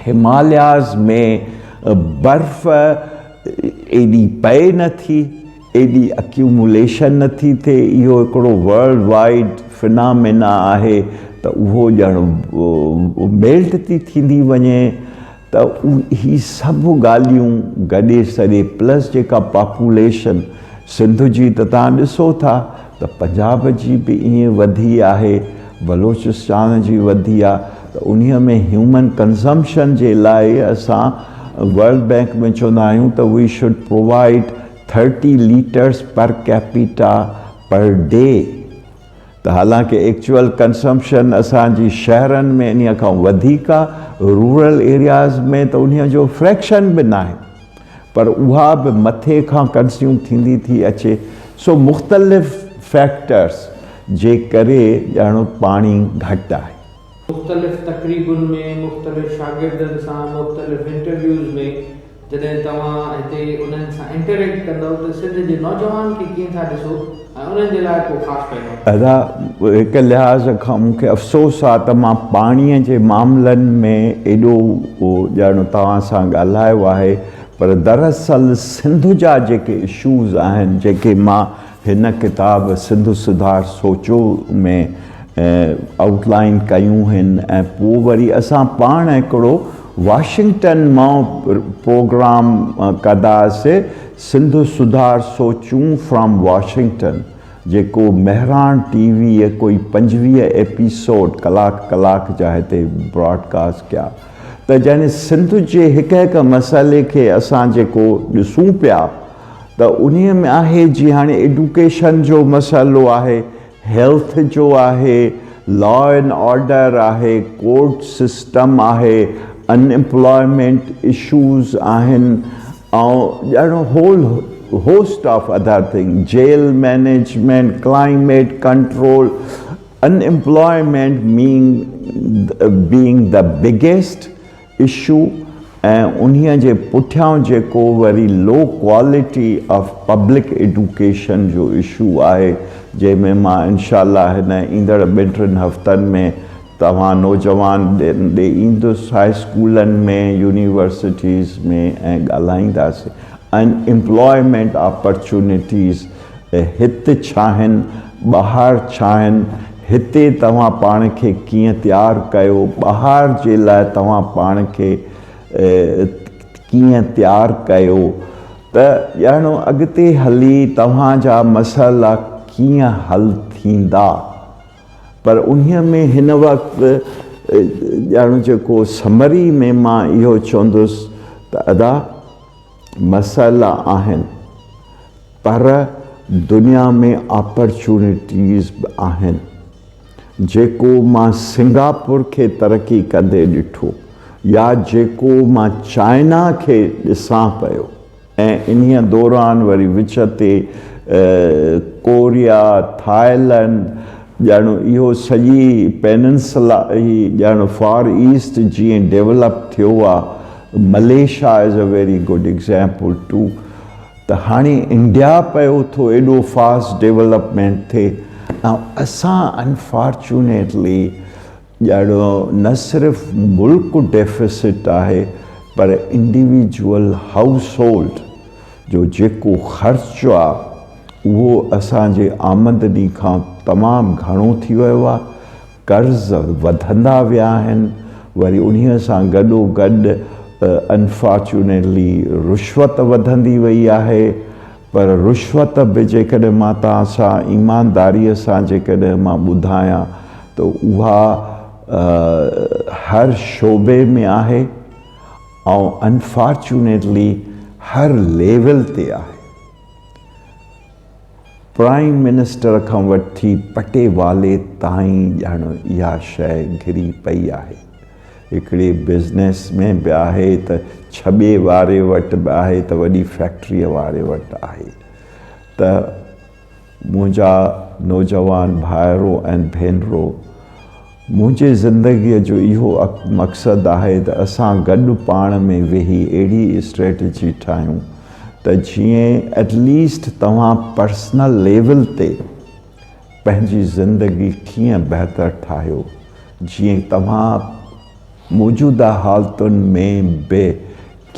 همالياز ۾ برف ايڏي پئي نه ٿي ايڏي اڪيوموليشن نه ٿي ٿئي اهو هڪڙو ورلڊ وائيڊ فنامينا آهي ته اهو ڄڻ ميلٽ ٿي ٿيندي وڃي ته هي سڀ ڳالهيون گڏي سڏي پلس جيڪا پاپوليشن سنڌ جي ته توهان ڏسو ٿا ته پنجاب جي به ائين وڌي آهي بلوچستان جي وڌي آ ته انهي ۾ هيومن ڪنزمپشن جي لاء اسان ورلڊ بينڪ ۾ چوندا آهيون ته we should provide 30 litres per capita per day ته حالانڪه ايڪچوئل ڪنسمپشن اسان جي شهرن ۾ انهيء کان وڌيڪ آ، رورل ايرياز ۾ ته انهيء جو فريڪشن به ناهي پر اها به مٿي کان ڪنسيوم ٿيندي ٿي اچي سو مختلف فيڪٽرس جي ڪري ڄڻ پاڻي گهٽ آهي. مختلف تقريبن ۾ مختلف شاگردن سان مختلف انٽرويوز ۾ جڏهن توهان هتي انهن سان انٽريڪٽ ڪندؤ ته سنڌ جي نوجوان کي ڪيئن ٿا ڏسو ۽ انهن جي لاء ڪو خاص پيغام؟ ادا هڪ لحاظ کان مون کي افسوس آ ته مان پاڻي جي معاملن ۾ ايڏو ڄڻ توهان سان ڳالهايو آهي پر دراصل سنڌ جا جيڪي اشوز آهن جيڪي مان هن ڪتاب سنڌ سڌار سوچو ۾ آئوٽ لائن ڪيون هن ۽ پوء وري اسان پاڻ هڪڙو واشنگٽن مان پروگرام ڪنداسي سنڌ سڌار سوچون فرام واشنگٽن جيڪو مهراڻ ٽي ويء ڪوئي 25 ايپيسوڊ ڪلاڪ ڪلاڪ جا هتي براڊ ڪاسٽ ڪيا ته يعني سنڌ جي هڪ هڪ مسئلي کي اسان جيڪو ڏسون پيا ته انهيء ۾ آهي جي هاڻي ايڊوڪيشن جو مسئلو آهي، هيلٿ جو آهي، لا اينڊ آرڊر آهي، ڪورٽ سسٽم آهي، ان ايمپلائمينٽ اشوز آهن ۽ ڄڻ whole host of other thing, jail management, climate control, unemployment being the biggest issue ۽ انهيء جي پٺيان جيڪو وري low quality of public education جو اشو آهي جنهن ۾ مان انشاء الله هن ايندڙ ٻن ٽن هفتن ۾ توهان نوجوان ڏي ايندس هاء اسڪولن ۾ يونيورسٽيز ۾ ۽ ڳالهائينداسين ان ايمپلائمينٽ آپرچونٽيز هت ڇاهن ٻاهر ڇاهن هتي توهان پاڻ کي ڪيئن تيار ڪيو ٻاهر جي لاء توهان پاڻ کي ڪيئن تيار ڪيو ته ڄڻ اڳتي هلي توهان جا مسئلا ڪيئن حل ٿيندا پر انهيء ۾ هن وقت ڄڻ جيڪو سمري ۾ مان اهو چوندس ته ادا مسئلا آهن پر دنيا ۾ آپرچونٽيز به آهن. جيڪو مان سنگاپور کي ترقي ڪندي ڏٺو يا جيڪو مان چائنا کي ڏسان پيو ۽ انهيء دوران وري وچ تي ڪوريا، ٿائلنڊ ڄڻ اهو سڄي پيننسلا هي ڄڻ فار ايسٽ جيئن ڊيولپ ٿيو آ، Malaysia is a very good example too. ته هاڻي انڊيا پيو ٿو ايڏو فاسٽ ڊيولپمينٽ ٿئي ۽ اسان انفارچونيٽلي ڄڻ نه صرف ملڪ ڊيفيسٽ آهي پر انڊيويجوئل هائوس هولڊ جو جيڪو خرچ آ اهو اسان جي آمدني کان تمام گهڻو ٿي ويو آ. قرض وڌندا ويا آهن وري انهيء سان گڏو گڏ انفارچونيٽلي رشوت وڌندي وئي آهي پر رشوت به جيڪڏهن مان توهان سان ايمانداريء سان جيڪڏهن مان ٻڌايان ته اها هر شعبي ۾ آهي ۽ انفارچونيٽلي هر ليول تي آهي. پرائيم منسٽر کان وٺي پٽيوالي تائين ڄڻ اها شيء گهري پئي آهي. هڪڙي بزنيس مين به آهي ته ڇٻي واري وٽ به آهي ته وڏي فيڪٽريء واري وٽ آهي ته منهنجا نوجوان ڀائرو ۽ ڀينرو منهنجي زندگيء جو اهو مقصد آهي ته اسان گڏ پاڻ ۾ ويهي اهڙي اسٽريٽجي ٺاهيون ته جيئن ايٽ ليسٽ توهان پرسنل ليول تي پنهنجي زندگي ڪيئن بهتر ٺاهيو جيئن توهان موجوده حالتن ۾ به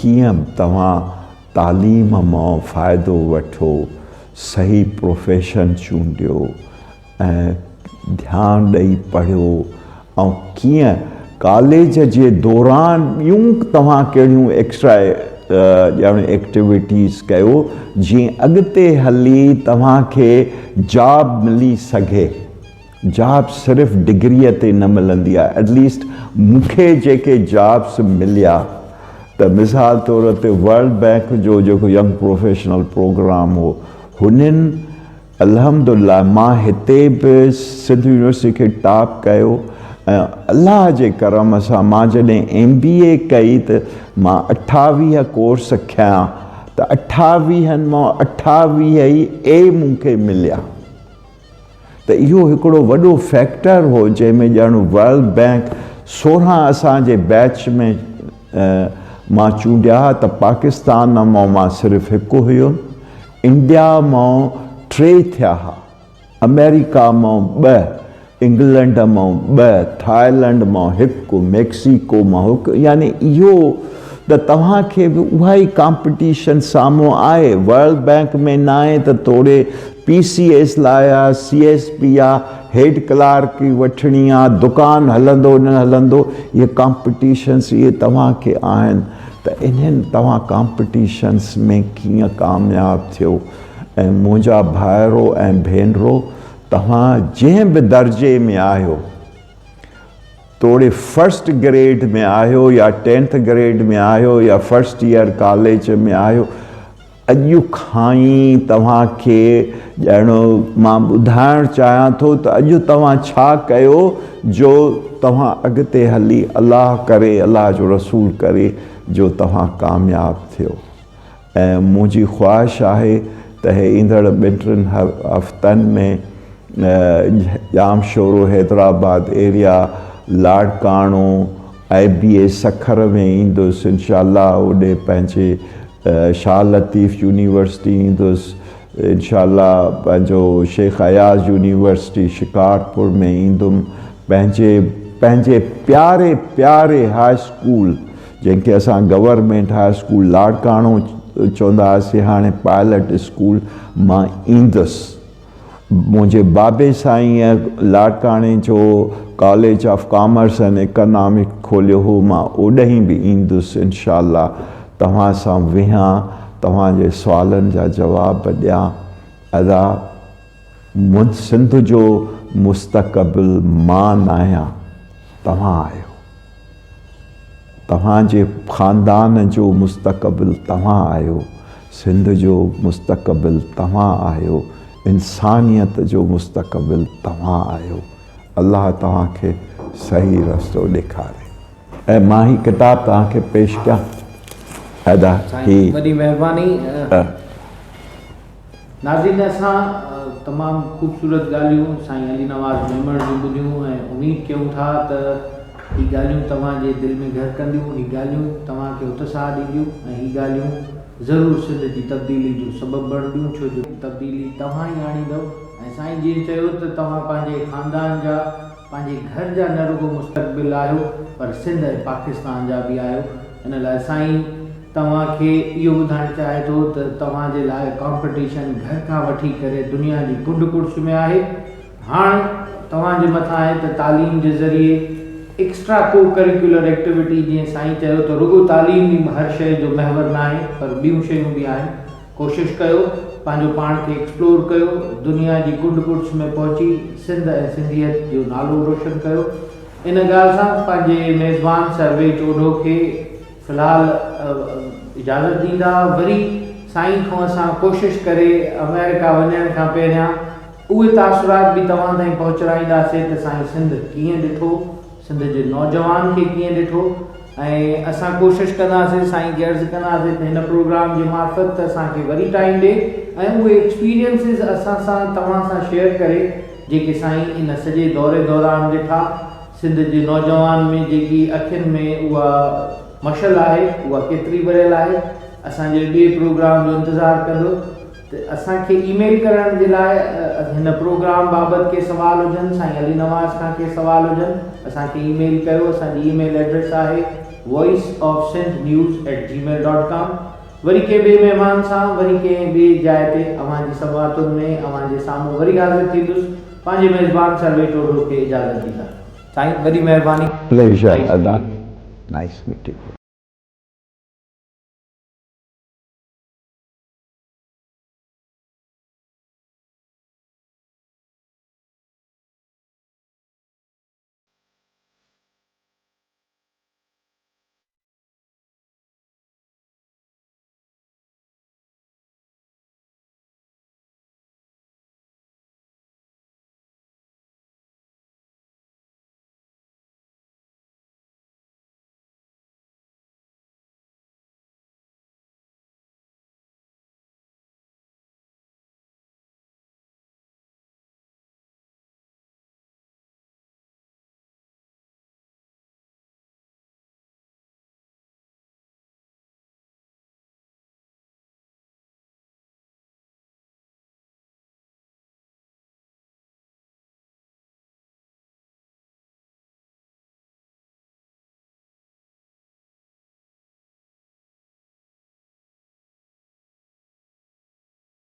ڪيئن توهان تعليم مان فائدو وٺو صحيح پروفيشن چونڊيو ۽ ڌيان ڏئي پڙهيو ۽ ڪيئن ڪاليج جي دوران ٻيون توهان ڪهڙيون ايڪسٽرا ڄڻ ايڪٽيوٽيز ڪيو جيئن اڳتي هلي توهان کي جاب ملي سگهي جاب صرف ڊگريء تي نه ملندي آهي ايٽ ليسٽ مون کي جيڪي جابس مليا ته مثال طور تي ورلڊ بينڪ جو جيڪو ينگ پروفيشنل پروگرام هو هنن الحمدالله مان هتي به سنڌ يونيورسٽي کي ٽاپ ڪيو ۽ الله جي ڪرم سان مان جڏهن ايم بي اي ڪئي ته مان 28 ڪورس کنيا ته اٺاويهن مان 28 ئي اي مون کي مليا ته اهو هڪڙو وڏو فيڪٽر هو جنهن ۾ ڄڻ ورلڊ بينڪ 16 اسان جي بيچ ۾ مان چونڊيا ته پاڪستان مان مان صرف هڪ هيم انڊيا مان ٽي ٿيا ها، آمريڪا مان ٻه، انگلنڊ مان ٻه، ٿائلنڊ مان هڪ، ميڪسيڪو مان هڪ يعني اهو ته توهان کي به اها ئي ڪامپٽيشن سامهون آهي. ورلڊ بئنڪ ۾ ناهي ته توڙي پي سي ايس لاء آ، سي ايس پي آ، هيڊ ڪلارڪ ئي وٺڻي آ، دڪان هلندو نه هلندو، اهي ڪامپٽيشنس اهي توهان کي آهن ته انهن توهان ڪامپٽيشنس ۾ ڪيئن ڪامياب ٿيو ۽ منهنجا ڀائرو ۽ ڀينرو توهان جنهن به درجي ۾ آهيو توڙي فرسٽ گريڊ ۾ آهيو يا ٽينٿ گريڊ ۾ آهيو يا فرسٽ ايئر ڪاليج ۾ آهيو اڄ کان ئي توهان کي ڄڻ مان ٻڌائڻ چاهيان ٿو ته اڄ توهان ڇا ڪيو جو توهان اڳتي هلي الله ڪري الله جو رسول ڪري جو توهان ڪامياب ٿيو ۽ منهنجي خواهش آهي ته هي ايندڙ ٻن ٽن هفتن ۾ Jamshoro Hyderabad area Larkana I B A Sukkur ۾ ايندس انشاء الله اوڏي پنهنجي شاهه لطيف يونيورسٽي ايندس انشاء الله پنهنجو شيخ اياز يونيورسٽي شڪارپور ۾ ايندم پنهنجي پنهنجي پياري پياري هاء اسڪول جنهن کي اسان گورنمينٽ هاء اسڪول لاڙڪاڻو چوندا هئاسين هاڻي پائلٽ اسڪول مان ايندس منهنجي بابي سائينء لاڙڪاڻي جو college of commerce and economic کوليو هو مان اوڏهين به ايندس انشاء الله توهان سان ويهان توهان جي سوالن جا جواب ڏيان ادا مون سنڌ جو مستقبل مان ناهيان توهان آهيو. توهان جي خاندان جو مستقبل توهان آهيو، سنڌ جو مستقبل توهان آهيو، انسانيت جو مستقبل توهان آهيو. الله توهان کي صحيح رستو ڏيکاري. ۽ مان هي ڪتاب توهان کي پيش ڪيان ادا هي. سائين وڏي مهرباني. ناظرين اسان تمام خوبصورت ڳالهيون سائين علي نواز ميمڻ جون ٻڌيون ۽ اميد ڪيون ٿا ته هي ڳالهيون توهان جي دل ۾ گهر ڪنديون هي ڳالهيون توهان کي اتساهه ڏينديون ۽ هي ڳالهيون ضرور سنڌ جي تبديلي جو سبب بڻبيون ڇو جو تبديلي توهان ئي آڻيندؤ ۽ سائين جيئن چيو ته توهان پنهنجي خاندان جا پنهنجي گهر جا نه رڳو مستقبل آهيو پر سنڌ ۽ پاڪستان جا به آهيو ان لاء سائين توهان کي اهو ٻڌائڻ چاهي ٿو ته توهان جي لاء ڪامپٽيشن گهر کان وٺي ڪري دنيا جي ڪنڊ ڪڙڇ ۾ آهي. هاڻ توهان جي مٿان آهي ته تعليم جي ذريعي ايڪسٽرا ڪو ڪريڪيولر ايڪٽيوٽي جيئن سائين چيو ته رڳو تعليم ئي هر شيء جو محور ناهي پر ٻيون شيون به آهن. ڪوشش ڪيو پنهنجو پاڻ کي ايڪسپلور ڪيو دنيا جي ڪنڊ ڪڙڇ ۾ پهچي سنڌ ۽ سنڌيت جو نالو روشن ڪيو. ان ڳالهه سان پنهنجي ميزبان سرويچ اوڍو کي في الحال اجازت ڏيندا وري سائين کان اسان ڪوشش ڪري آمريڪا وڃڻ کان پهريان اهي تاثرات به توهان تائين پهچرائينداسين ته سائين سنڌ ڪيئن ڏٺو سنڌ جي نوجوان کي ڪيئن ڏٺو ۽ اسان ڪوشش ڪنداسين سائين کي عرض ڪنداسين ته هن پروگرام جي معرفت ته اسان کي وري ٽائيم ڏي ۽ اهي ايڪسپيرينسز اسان سان توهان سان شيئر ڪري جيڪي سائين ان سڄي دوري دوران ڏٺا سنڌ جي نوجوان ۾ جيڪي اکين ۾ اها مشعل آهي اها ڪيتري ٻريل آهي اسان جي ٻئي پروگرام جو انتظار ڪندو ته اسان کي اي ميل ڪرڻ جي لاء هن پروگرام بابت ڪي سوال هجن سائين علي نواز کان ڪي سوال هجن اسان کي اي ميل ڪيو اسان جي اي ميل ايڊريس آهي voice of Sindh news at Gmail dot com وري ڪنهن ٻئي مهمان سان وري ڪنهن ٻي جاء تي اوهان جي سماعتن ۾ اوهان جي سامهون وري حاضر ٿيندس پنهنجي ميزبان سرويچ اوڍو کي اجازت ڏيندا. سائين وڏي مهرباني. پليجر ادا نائس ميٽنگ يو.